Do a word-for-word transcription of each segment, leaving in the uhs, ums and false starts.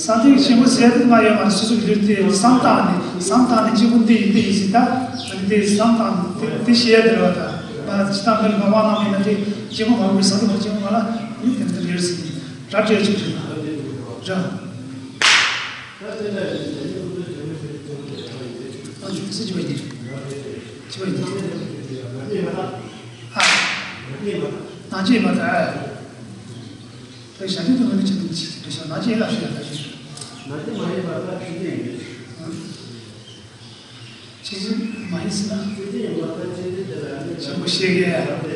ས་སྟེང་ཆེན་པོ་ཟེར་དུ་མ་ཡོད་མ་རེད། སོ་སོ་གི་ལུས་དེ་བསམ་བཏང་ནས་བསམ་བཏང་ནས་གཅིག་པུ་འདི་ཡིན་འདི་ཡིན་ཟེར། ད་ཨ་ནི་དེ་བསམ་བཏང་ནས་དེ་དེ་ཤེས་ཡ་དེ་རེད་བ། ད་ང་ཅི་ལྟར་མི་ལ་མ་དབང་གནང་མེད་ན་དེ་གཅིག་པུ་མ་འོས་ས་དེ་མ་གཅིག་པུ་མ་ལ་ནི་དེ་འདི་རེད་ཟེར་ནས་ར་སྤྲད་ཆོག་རེད། ར། ཨ་ཅོ་སི་ཅི་བ་ཡིན། ཅི་བ་ཡིན། ཨ། ན་ཅི་མ་ད། ད་ཞྭ་ཅོ་དེ་ངོས་ནས་ཅི་འདུག་ཅི་ཅི་དྲི་ཤོག་ན་ཅི་ལབ་ཤོད་ལབ་ཤོད། ན་ཅི་མ་ཡིན་པར་ད་ཆུ་ཅི་ཡིན། ཆུ་ཅི་མ་ཡིན་ཟེར་ན། ཆུ་ཅི་ཡིན་པར་ད་ཆུ་ཅི་དེ་ལ་ཡང་ཆེན་པོ་ཤེས་གི་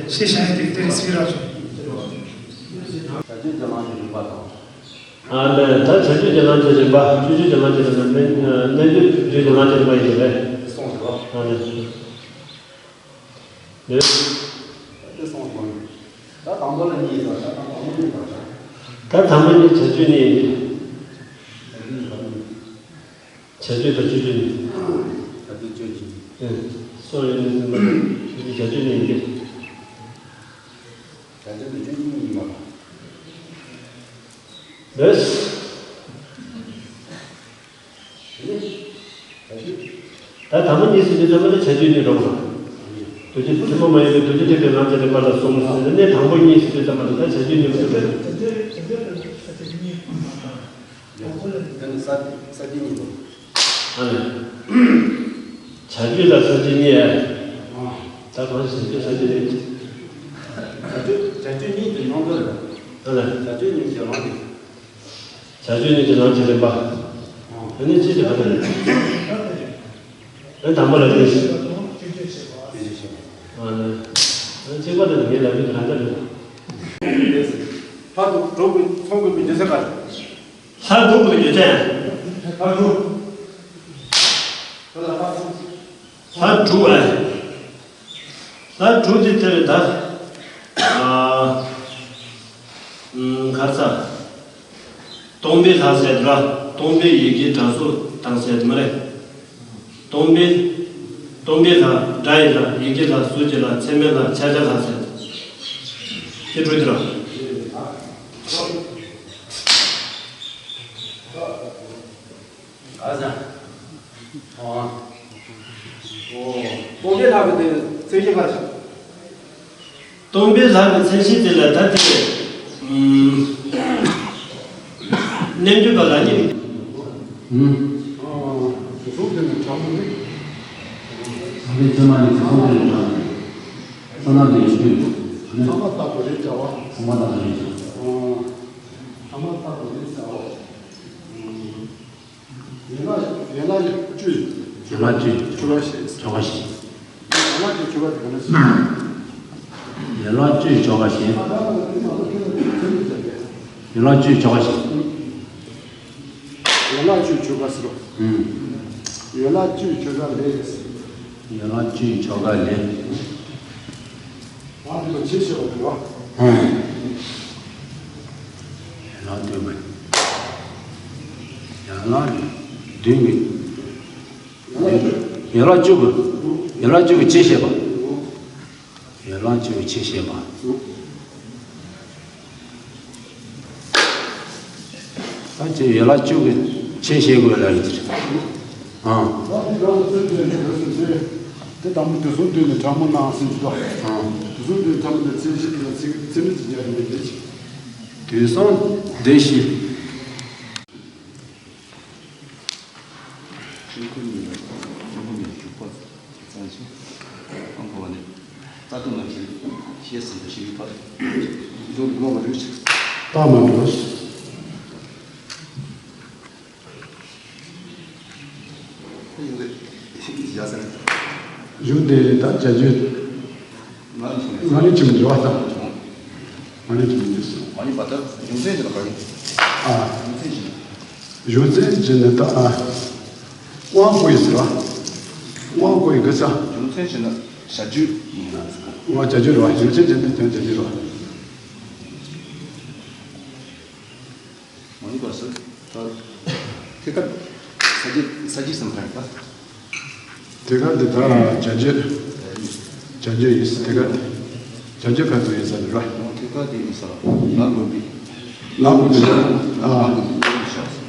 ཤེས་བྱ་ཡིན་དེ་དེ་རེད་ཟེར་རོགས་ཞུ། བྱ་སྤྱོད་ཀྱི་ལམ་གྱི་རིམ་པ་དང་། ཨ་ནི་ད་བྱ་སྤྱོད་ཀྱི་ལམ་གྱི་རིམ་པ། སྤྱོད་བྱེད་ཀྱི་ལམ་གྱི་རིམ་པ། རྣལ་རྣལ་འབྱོར་སྤྱོད་བྱེད་ཀྱི་ལམ་གྱི་རིམ་པ་ཡིན་གྱི་རེད། གསུངས་ཟེར་བ། ཨ་ནི། ལེགས། དེ་སོང་ཞིག་ད་དང་པོ་ལ་གཉིས་ཡོད་ད། ད་དང་པོ་གཉིས་ཡོད་ད། ད་དང་པོ་གཉིས་བྱ་སྤྱོད་གཉིས་ཡིན། བྱ་སྤྱོད་དང་སྤྱོད་བྱེད་གཉིས། བྱ་སྤྱོད་སྤྱོད་བྱེད་གཉིས། ཨེ། སོ་ཡོད་ནི་ཟིན་པ་དང་བྱ་སྤྱོད་གཉིས་ཡིན་གྱི། བྱ་སྤྱོད་དང་སྤྱོད་བྱེད་གཉིས་ཡིན་པ། ལེགས། ད་དང་པོ་གཉིས་སུ་དུས་ཙམ་པ་ལ་བྱ་སྤྱོད་གཉིས་འགྲོ་དགོས། འདུ་བྱེད་ཐུན་མོང་མ་ཡིན་པའི་འདུ་བྱེད་ཐེག་པའི་ལམ་གྱི་རིམ་པ་ལ་གསུམ་ཟེར་ནས་དང་པོ་གཉིས་སུ་དུས་ཙམ་པ་ལ་ད་བྱ་སྤྱོད་གཉིས་སུ་རེད། ཨ་ནི། བྱ་སྤྱོད་ལ་ས་བཅད་གཉིས། ད་གང་བྱ་སྤྱོད་ས་བཅད་གཉིས། བྱ་སྤྱོད་བྱ་སྤྱོད་གཉིས་ཀྱི་ནང་དོན་རེད། ཨ་ནི། བྱ་སྤྱོད་གཉིས་ཀྱི་ལམ་རེད། བྱ་སྤྱོད་གཉིས་ཀྱི་ལམ་གྱི་རིམ་པ། ཨ་ནི་ཅི་ཞིག་ག་རེ་རེད། ཨ་དང་པོ་ལ་དེ། ཨ་ནི། ཨ་གཅིག་པ་དེ་ངས་ལབ་རྒྱུ་གང་འདྲ་རེད། ལྷ་དྲུག་གི་ཚོགས་ཀྱི་མི་འདུས་ས་ག་རེད། ལྷ་དྲུག་གི་རྒྱུ་མཚན། ལྷ་དྲུག་ལྷ་དྲུག་ཨེ། ལྷ་དྲུག་དེ་དེ་རེད་ད། ཨ། ཨུམ། ག་རེ་ཟ། སྟོང་པའི་ལྷ་ཟེར་དུས་ར། སྟོང་པའི་ཡི་གེ་སྒྲ་ཟུར་དང་ཟེར་དུ་མ་རེད། སྟོང་པའི། སྟོང་པའི་ལྷ། སྒྲ་ཡི་ལྷ། ཡི་གེ་ལྷ། གཟུགས་ཀྱི་ལྷ། ཚད་མའི་ལྷ། ཕྱག་རྒྱ་ལྷ་ཟེར། དེ་དྲུག་དེ་ར། ཨ་ཙི། ཨོ། ཨོ། སྟོང་པའི་ལྷ་གི་དེ་མཚན་གཞི་ག་རེ་བྱ། སྟོང་པའི་ལྷ་གི་མཚན་གཞི་དེ་ལ་ད་དེ། ཨུམ། རྣལ་འབྱོར་པ་ལ་ནི། ཨུམ། ཨོ། དུས་གསུམ་དུ་ནི་ཕྲ་མོ་ནི། ཨ་ནི་ཚད་མ་ནི་དུས་གསུམ་དུ་ནི་ཕྲ་མོ། ཚད་མ་ནི་ཡོད་དུས། ཚད་མ་ལྟ་བུ་རེད་བྱ་བ། ཚད་མ་ལྟ་བུ་རེད་བྱ་བ། ཨོ། ཚད་མ་ལྟ་བུ་རེད་བྱ་བ། ཨུམ། ཡན་ལག་ཡན་ལག་བཅུ། ཡན་ལག་བཅུ། ཆོ་ག་བཞི། ཆོ་ག་བཞི། ཡན་ལག་བཅུ་ཆོ་ག་དེ་ག་ནས་བྱེད། ཡན་ལག་བཅུ་ཆོ་ག་བཞི། ཡན་ལག་བཅུ་ཆོ་ག་བཞི། ཡན་ལག་བཅུ་ཆོ་ག་ཟེར་རོ། ཨུམ། ཡན་ལག་བཅུ་ཆོ་ག་ལས། ཡན་ལག་བཅུ་ཆོ་ག་ལས། ང་འདི་ལ་བྱེད་ཤེས་པ་འདུག་བ། ཡན་ལག་བདུན་པ། ཡན་ལག་བདུན་གྱི། ཡན་ལག་བཅུ་གི། ཡན་ལག་བཅུ་གི་བྱེད་ཤེས་པ། ཡན་ལག་བཅུ་གི་བྱེད་ཤེས་པ། ད་ཅི་ཡན་ལག་བཅུ་གི་བྱེད་ཤེས་དགོས་ལ་ཡིན་གྱི་རེད། ཨང་། དེ་དང་པོ་དུས་གསུམ་དུས་ནས་ཕྲ་མོ་ནང་སེམས་ཀྱི་དོ། ཨང་། དུས་གསུམ་དུས་ཕྲ་མོ་དེ་ཚེ་གཅིག་ལ་ཚེ་ཚེ་མེད་ཀྱི་རྒྱ་རིམ་པའི་བདེ་གཅིག་དུས་གསུམ་བདེ་གཤེགས། ཆོས་སྐུ་གཉིས་ལ་ཆོས་སྐུ་གཉིས་ལ་འཇུག་པ་གཙང་ཆེ། ཨང་གོ་བ་ནི། རྩ་ལྟུང་ལ་ཞེན་ཞེས་ཟིན་པ་ཞིག་ཡོད་པ། འཇུག་དགོས་པ་རེད། རྟགས་མ་འགྲོ། གཞུག་དེ་ད་བྱ་རྒྱུད། ང་ནི་ཁྱིམ་འགྲོ་བ་དང་། ང་ནི་ཁྱིམ་འགྲོ་སོང་། ང་ནི་བ་ད་རྒྱུ་མཚན་ཅི་ལ་བར་ནི། ཨ། རྒྱུ་མཚན་ཅི་ལ། རྒྱུ་མཚན་ཅི་ནི་ད་ཨ། དབང་བསྐུར་ཡི་ཟེར་བ། དབང་བསྐུར་ཡི་གི་ས། རྒྱུ་མཚན་ཅི་ནི་བྱ་རྒྱུད་ཡིན་ན་ཟེར། དབང་བྱ་རྒྱུད་རེད་བ། རྒྱུ་མཚན་ཅི་ནི་ཀྱང་བྱ་རྒྱུད་རེད་བ། མ་ཡིན་པ་སུ། ཐད་ཀར་ས་བཅད་ས་བཅད་སམ་ཁ་ཡིན་པ། ཐད་ཀར་འདི་ད་བྱ་རྒྱུད། བྱ་རྒྱུད་ཡིན་ཐད་ཀར། བྱ་རྒྱུད་ཁ་ཐུག་ཡིན་ས་རེད་བ། ཐད་ཀར་དེ་ཡིན་ས་ལ་ལ་ལོ་བི། ལ་ལོ་བི་ལ། ལ་ལོ་བི་ཤ།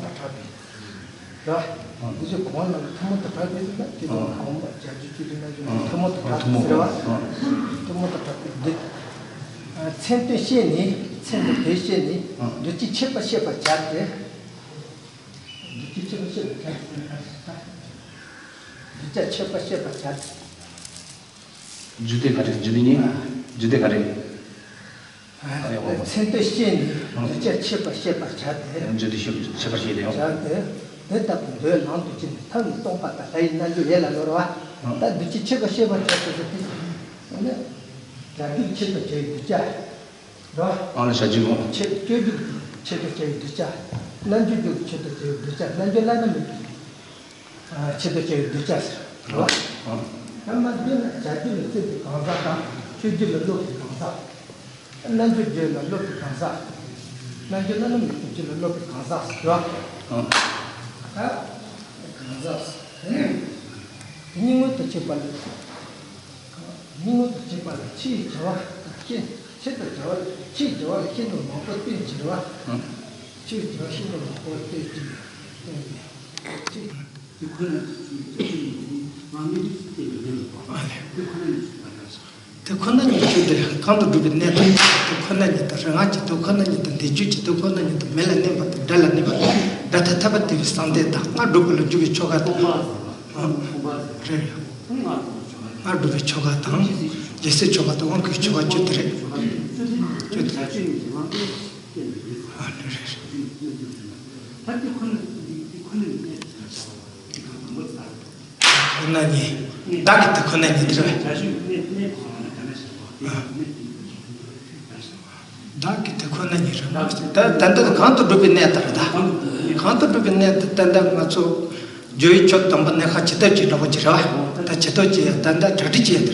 མོ་དང་སྦྲགས་པའི། རེད་བ། འདི་ཚོ་གོང་བ་རྣམས་ཀྱི་ཐུན་མོང་དུ་གྲགས་པའི་ཚུལ་ལ་སྐྱེ་དོན་གོང་མ་བྱ་རྒྱུ་སྤྱོད་རྒྱུ་རྣམ་འགྱུར་ཐུན་མོང་དུ་གྲགས་པའི་ཟེར་བ། ཐུན་མོང་དུ་གྲགས་པའི་འདི། མཚན་དོན་ཤེས་ནས་མཚན་དོན་དེ་ཤེས་ནས་འདུ་བྱེད་ཆོད་པར་ཤེས་པར་བྱ་སྟེ། འདུ་བྱེད་ཆོད་པར་ཤེས་པར་བྱ་སྟེ། འདུ་བྱ་ཆོད་པར་ཤེས་པར་བྱ་སྟེ། རྒྱུ་དེ་ག་རེ། རྒྱུ་དེ་ནི། རྒྱུ་དེ་ག་རེ། མཚན་དོན་ཤེས་ནས་འདུ་བྱ་ཆོད་པར་ཤེས་པར་བྱ་སྟེ། རྒྱུ་དེ་ཤེས། ཆོད་པར་ཤེས་ཏེ་ཡང་། བྱ་སྟེ། དེ་ལྟ་བུ་མདོའི་ནང་དུ་བྱས་ནས་ཐབས་ནི་སྟོང་པ་དང་ལྷ་ཡི་རྣལ་འབྱོར་ཡན་ལག་ལོ་རེ་བ། ད་འདུ་བྱེད་ཆོད་པར་ཤེས་པར་བྱ་སྟེ་ཟེར་དུས། ཨ་ནི། སྒྲ་སྡུད་ཆོད་པར་བྱ་བའི་གདུལ་བྱ། རེད་བ། ཨ་ནི་བྱ་རྒྱུད་ཀྱི། ཆོས་སྤྱོད་རྒྱུད་ཀྱི་ཆོད་པར་བྱ་བའི་གདུལ་བྱ། རྣལ་འབྱོར་རྒྱུད་ཀྱི་ཆོད་པར་བྱ་བའི་གདུལ་བྱ། རྣལ་འབྱོར་བླ་ན་མེད་པའི། ཆོད་པར་བྱ་བའི་གདུལ་བྱ་ཟེར། རེད་བ། ཨ་མ་འདི་ནི་བྱ་རྒྱུད་ལ་བརྩོན་པའི་གང་ཟག་དང་ཆོས་རྒྱུད་ལ་སློབ་པའི་གང་ཟག་རྣལ་འབྱོར་རྒྱུད་ལ་སློབ་པའི་གང་ཟག་རྣལ་འབྱོར་བླ་ན་མེད་པའི་རྒྱུད་ལ་སློབ་པའི་གང་ཟག་ཟེར། རེད་བ། ད་གང་ཟག་དེ་ནི་དེ་ཉིད་མངོན་དུ་བྱེད་པ་ལ། དེ་ཉིད་མངོན་དུ་བྱེད་པ་ལ་ཕྱིའི་བྱ་བ་དང་ཤེས། ཆེད་དུ་བྱ་བ་ལ། ཕྱིའི་བྱ་བ་ལ་ཤེས་འདོད་མང་པོ་བསྟན་གྱི་རེད་བ། ཕྱིའི་བྱ་བ་ཤེས་འདོད་མང་པོ་བསྟན་གྱི། བསྟན་གྱི། དེ་ཁོ་ན་ཅིག་ཅིག་ཅིག་ཡིན་ང་མི་རིགས་སུ་བལྟས་པའི་ཉམས་ལ་བབ་པ། དེ་ཁོ་ན་ཉིད་ཅིག་ལ་ཡང་ཟེར། དེ་ཁོ་ན་ཉིད་ཅིག་དེ་གང་དུ་སྒྲུབ་པའི་གནས་དང་། དེ་ཁོ་ན་ཉིད་དང་རིག་སྔགས་ཀྱི་དེ་ཁོ་ན་ཉིད་དང་བཟླས་བརྗོད་ཀྱི་དེ་ཁོ་ན་ཉིད་དང་མེ་ལ་གནས་པ་དང་། སྒྲ་ལ་གནས་པ་དང་། སྒྲ་ཐ་ཐ་པ་དེ་བའི་གསང་བདེ་དང་། སྔགས་སྒྲུབ་པ་ལ་འཇུག་པའི་ཆོ་ག་དང་། རེད། སྔགས་སྒྲུབ་པའི་ཆོ་ག་དང་། རྒྱལ་སྲས་ཆོ་ག་དང་། དབང་བསྐུར་ཆོ་ག་བཅུ་དེ་རེད། བཅུ་དེ་རེད། ཨ་ནི་རེད། ཁོ་ན་ཉིད། བདག་གི་དེ་ཁོ་ན་ཉིད་རེད། བདག་གི་དེ་ཁོ་ན་ཉིད་རེད། ད་ད་འདི་གང་དུ་སྒྲུབ་པའི་གནས་དང་རེད་ད། གང་དུ་སྒྲུབ་པའི་གནས་དེ་ད་ལྟ་ང་ཚོ་སྦྱོར་བའི་ཆོས་དང་པོ་གནས་ཁ་ཇི་ལྟར་བྱེད་འདྲ་པོ་ཅིག་རེད་བ། ད་ཇི་ལྟར་བྱེད་ད་ལྟ་གྲ་སྒྲིག་བྱེད་འདི་རེད་བ།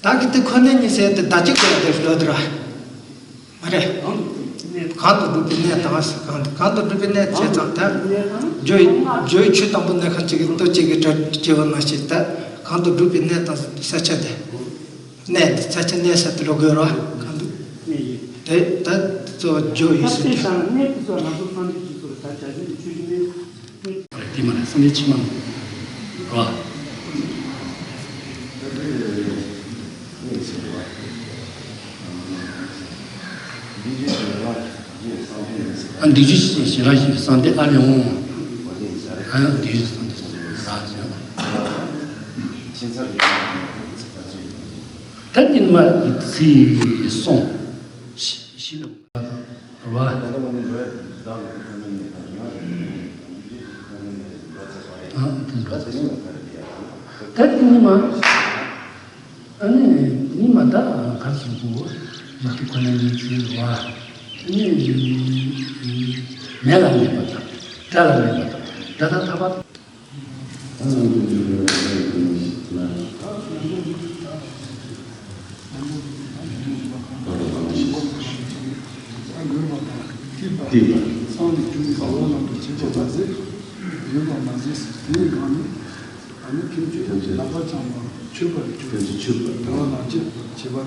བདག་གི་དེ་ཁོ་ན་ཉིད་ཟེར་ཏེ་བདག་གཅིག་པུ་ལ་དེ་ལོ་དེ་རེད་བ། མ་རེད། གང་དུ་སྒྲུབ་པའི་གནས་དང་ཟེར། གང་དུ་གང་དུ་སྒྲུབ་པའི་གནས་བྱས་ཙང་ད། སྦྱོར་སྦྱོར་བའི་ཆོས་དང་པོ་གནས་ཁ་ཅིག་གི་ལྟོ་གཅིག་གི་གྲ་སྒྲིག་བྱས་པ་ནང་བཞིན་ད། གང་དུ་སྒྲུབ་པའི་གནས་དང་ས་ཆ་དེ། གནས་དེ་ས་ཆ་གནས་ས་དེ་ལོ་དགོས་རོ། གང་དུ། དེ་ད་གཙོ་བོ་སྦྱོར་བའི་ཟེར་ཏེ། དེ་མ་རེད། སངས་རྒྱས་ཕྱི་མ་རེད་བ། ཨ་འདི་རྒྱུད་ཀྱི་ཞེས་རང་བཞིན་གསང་བདེ་ཨ་ལས་འོང་། ཨ་ཡང་འདི་རྒྱུད་གསང་བདེ་ར་ཟེར། ད་ཉིན་མ་ཚིག་གསུང་། ཞི་ཞི་ལུ། རེད་བ། ཨ་དེ་འགྲོ་ཚེ་སོང་རེད། ད་དེ་ཉི་མ། ཨ་ནི་ཉི་མ་ད་གར་སོང་གོ། ཡིད་ཀྱི་ཁོ་ན་ཉིད་ཅེས་རེད་བ། ཨ་ནི་མེ་ལ་གནས་པ་དང་། སྒྲ་ལ་གནས་པ་དང་། སྒྲ་དང་ཐ་བ། གཞུང་ཡོད་རྒྱུ་རེད། ཡོད་རྒྱུ་རེད་གཞུང་། གཞུང་ཡོད་རྒྱུ་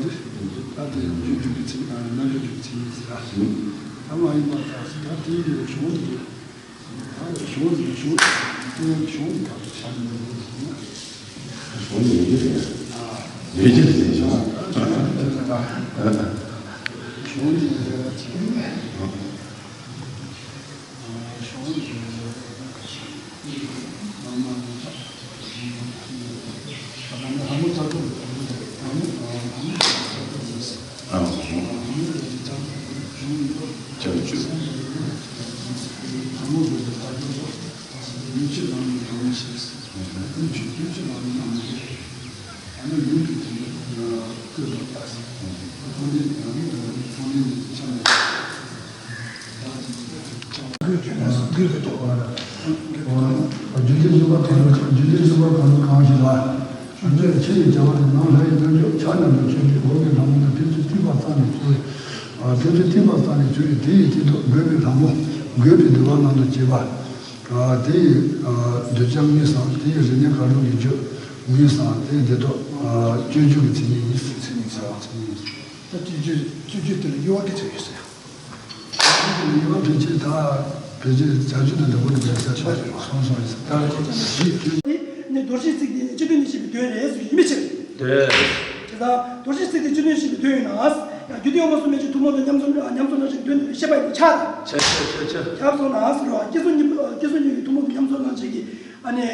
རེད། རྒྱུད་ལ་སྐྱོ་བ་ར། རྒྱུད་ལས་གཞན་པ་གང་རུང་རྒྱུད་ལས་གཞན་པ་གང་རུང་གང་ཞིག་ལ། གཞུང་ཆེན་ཡི་བྱ་བ་ནི་ནང་ལྷ་ཡི་རྣལ་འབྱོར་ཕྱག་རྣམས་ཀྱི་མཆོད་བརྗོད་འོག་གི་ལྷ་མོ་ནི་ཕན་ཚུན་ཐིམ་པ་ཙམ་ནས་བྱུང་བའི། ཕན་ཚུན་ཐིམ་པ་ཙམ་ནས་བྱུང་བའི་དེ་ཡི་སྟེང་དུ་འབོད་པའི་ལྷ་མོ་འགོད་པའི་འདུན་པ་རྣམས་དང་བཅས་པ། དེ་ཡི་གདུལ་བྱ་དངོས་སམ་དེ་ཡི་རིག་གནས་གང་རུང་གི་རྒྱུ་དངོས་སམ་དེ་འདི་དག་སྤྱོད་འཇུག་གི་མཚན་ཉིད་ཡིན། མཚན་ཉིད་ཟེར་བ་མཚན་ཉིད། ད་སྤྱོད་འཇུག་སྤྱོད་འཇུག་དེ་ལ་དབྱེ་བ་ག་ཚོད་ཡོད་ཟེར། ཡུལ་བ་ཕལ་ཆེར་ད་ཕལ་ཆེར་བྱ་རྒྱུད་དང་འདྲ་པོ་འདྲ་པོ་ཡིན་ས་ཆགས་སོང་སོང་ཡིན་ས། ད་ཅི་ཙམ་ཞིག་ཡིན། ནི་མདོར་བྱས་ཚིག་དེ་ནི་སྤྱི་དོན་ནི་ཞེས་པའི་དོན་རེད་ཟེར་ཡིན་མི་ཕྱིར། དེ། དེ་དག་མདོར་བྱས་ཚིག་དེ་སྤྱི་དོན་ཞེས་པའི་དོན་ཡིན་ན། ཡང་རྒྱུད་དོན་ཡོད་མ་གསུངས་མན་ཆད་ཐུན་མོང་དུ་མཉམ་ཚོགས་མཉམ་ཚོགས་གནང་ཕྱིར་དོན་དུ་ཤེས་པ་ཡིན་ཆགས་དང་། ཆ་ཆ་ཆ་ཆ། ཁྱབ་སོང་ན་ཟེར་བ་སྐྱེ་སོང་གཉིས་སྐྱེ་སོང་གཉིས་ཀྱི་ཐུན་མོང་དུ་མཉམ་ཚོགས་གནང་ཕྱིར་གྱི་ཨ་ནི་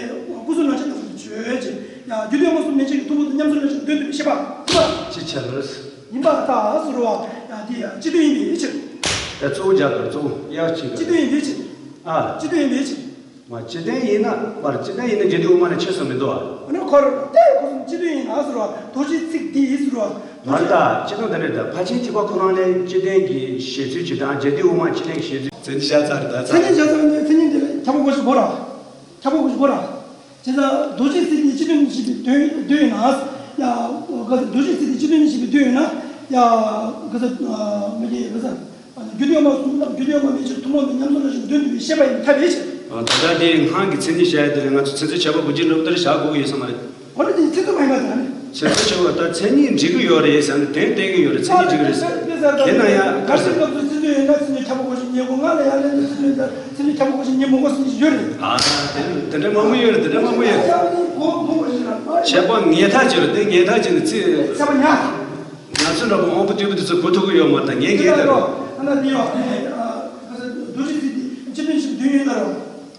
སྐུ་གསུམ་གནང་ཕྱིར་དང་ཟེར་བརྗོད་ཅིང་། ཡང་རྒྱུད་དོན་ཡོད་མ་གསུངས་མན་ཆད་ཀྱི་ཐུན་མོང་དུ་མཉམ་ཚོགས་གནང་ཕྱིར་དོན་དུ་ཤེས་པ་ཡིན་པ། ཅི་ཆ་ལ། ཡིན་པར་ཐལ་ཟེར་བ། ཡང་དེ་ཡང་སྤྱི་དོན་ཡིན་པའི་ཕྱིར། ད་གཙོ་བོ་རྒྱག་དགོས་གཙོ་བོ་ཡག་ཅིག་སྤྱི་དོན་ཡིན་པའི་ཕྱིར། ཨ། སྤྱི་དོན་ཡིན་པའི་ཕྱིར། མ་སྤྱི་དོན་ཡིན་ན་མར་སྤྱི་དོན་ཡིན་ན་རྒྱུད་དོན་དབུ་མ་ནས་ཆོས་སུ་མི་འདུག་ཨ། ཨ་ནི་ཁོ་རང་དེ་ཁོ་ཚོ་སྤྱི་དོན་ཡིན་ན་ཟེར་བ་མདོར་བྱས་ཚིག་འདི་ཟེར་བ། མར་ད་སྤྱི་དོན་དེ་འདྲ་ད་ཕལ་ཆེར་ཐེག་པ་ཁོ་རང་ནས་སྤྱི་དོན་གྱི་བཤད་ཚུལ་གྱི་དང་རྒྱུད་དོན་དབུ་མ་སྤྱི་དོན་གྱི་བཤད་ཚུལ་མཚན་ཉིད་བཞག་ཚར་རེད་ད། མཚན་ཉིད་བཞག་ཚར་ནས་མཚན་ཉིད་འདི་ལ་ཁྱབ་པ་དགོས་ཤིག་གོ་ར། ཁྱབ་པ་དགོས་ཤིག་གོ་ར། བྱས་ཙང་མདོར་བྱས་ཚིག་འདི་སྤྱི་དོན་ཞེས་པའི་དོན་དོན་ཡིན་ན། ཡ། ག་ས་མདོར་བྱས་ཚིག་འདི་སྤྱི་དོན་ཞེས་པའི་དོན་ཡིན་ན། ཡ། ག་ས་མི་རྒྱལ་ག་ས། རྒྱུད་དོན་ཡོད་མ་གསུངས་ན་རྒྱུད་དོན་ཡོད་མ་མན་ཆད་ཐུན་མོང་དུ་མཉམ་ཚོགས་གནང་ཕྱིར་དོན་དུ་བའི་ཤེས་པ་ཡིན་ཐབས་ཡིན་ཕྱིར། ད་ལྟ་དེ་སྔགས་ཀྱི་མཚན་ཉིད་བཤད་ཡ་དེ་ལ་ང་ཚོ་ཚིག་མཛོད་བྱ་བ་དགུ་བཅུ་འདྲ་པོ་ལྟར་བཞག་དགོས་ཀྱི་ཡོད་ས་མ་རེད། འོ་ན་དེ་ཚིག་མཛོད་མ་ཡིན་པ་དང་ནི། ཚིག་མཛོད་བྱ་བ་ད་མཚན་ཉིད་འགྲིག་གི་ཡོད་རེད་ཟེར་ན་དོན་བསྟན་གི་ཡོད་རེད། མཚན་ཉིད་འགྲིག་གི་རེད། དེ་ན་ཡང་དཀར་ས། སྐབས་སུ་ཚིག་མཛོད་ཡོད་ན་ཚིག་མཛོད་ཁྱབ་པ་དགོས་ཤིག་ཉེ་གོ་ང་ལ་ཡང་ལན་ཚིག་མཛོད་ཚིག་མཛོད་ཁྱབ་པ་དགོས་ཤིག་ཉེ་མོ་གོ་ཟེར་ཡོད་རེད། ཨ། དེ་འདྲ་མང་པོ་ཡོད་རེད། དེ་འདྲ་མང་པོ་ཡོད་རེད། ཡང་ནི་གོ་གོ་བ་ཞིག་ལ། བྱས་པ་ངེས་ཐག་ཆོད་རེད། དེ་ངེས་ཐག་ཆོད་ནས་ཚིག་ཚད་པ་ཉག་ང་ཚོ་འདྲ་པོ་དབང་པོ་རྟུལ་པོ་དེ་ཚོ་གོ་ཐུབ་ཀྱི་ཡོད་མ་རེད། ད་ངས་ངས་ད་རོ། ཨ་ན་དེ་ཡོད། ཨ་ནི་ཨ་ག་ས་མདོར་བྱས་ཚིག་དེ་སྤྱི་དོན་ཞིག་དོན་ཡོད་ད་རོ།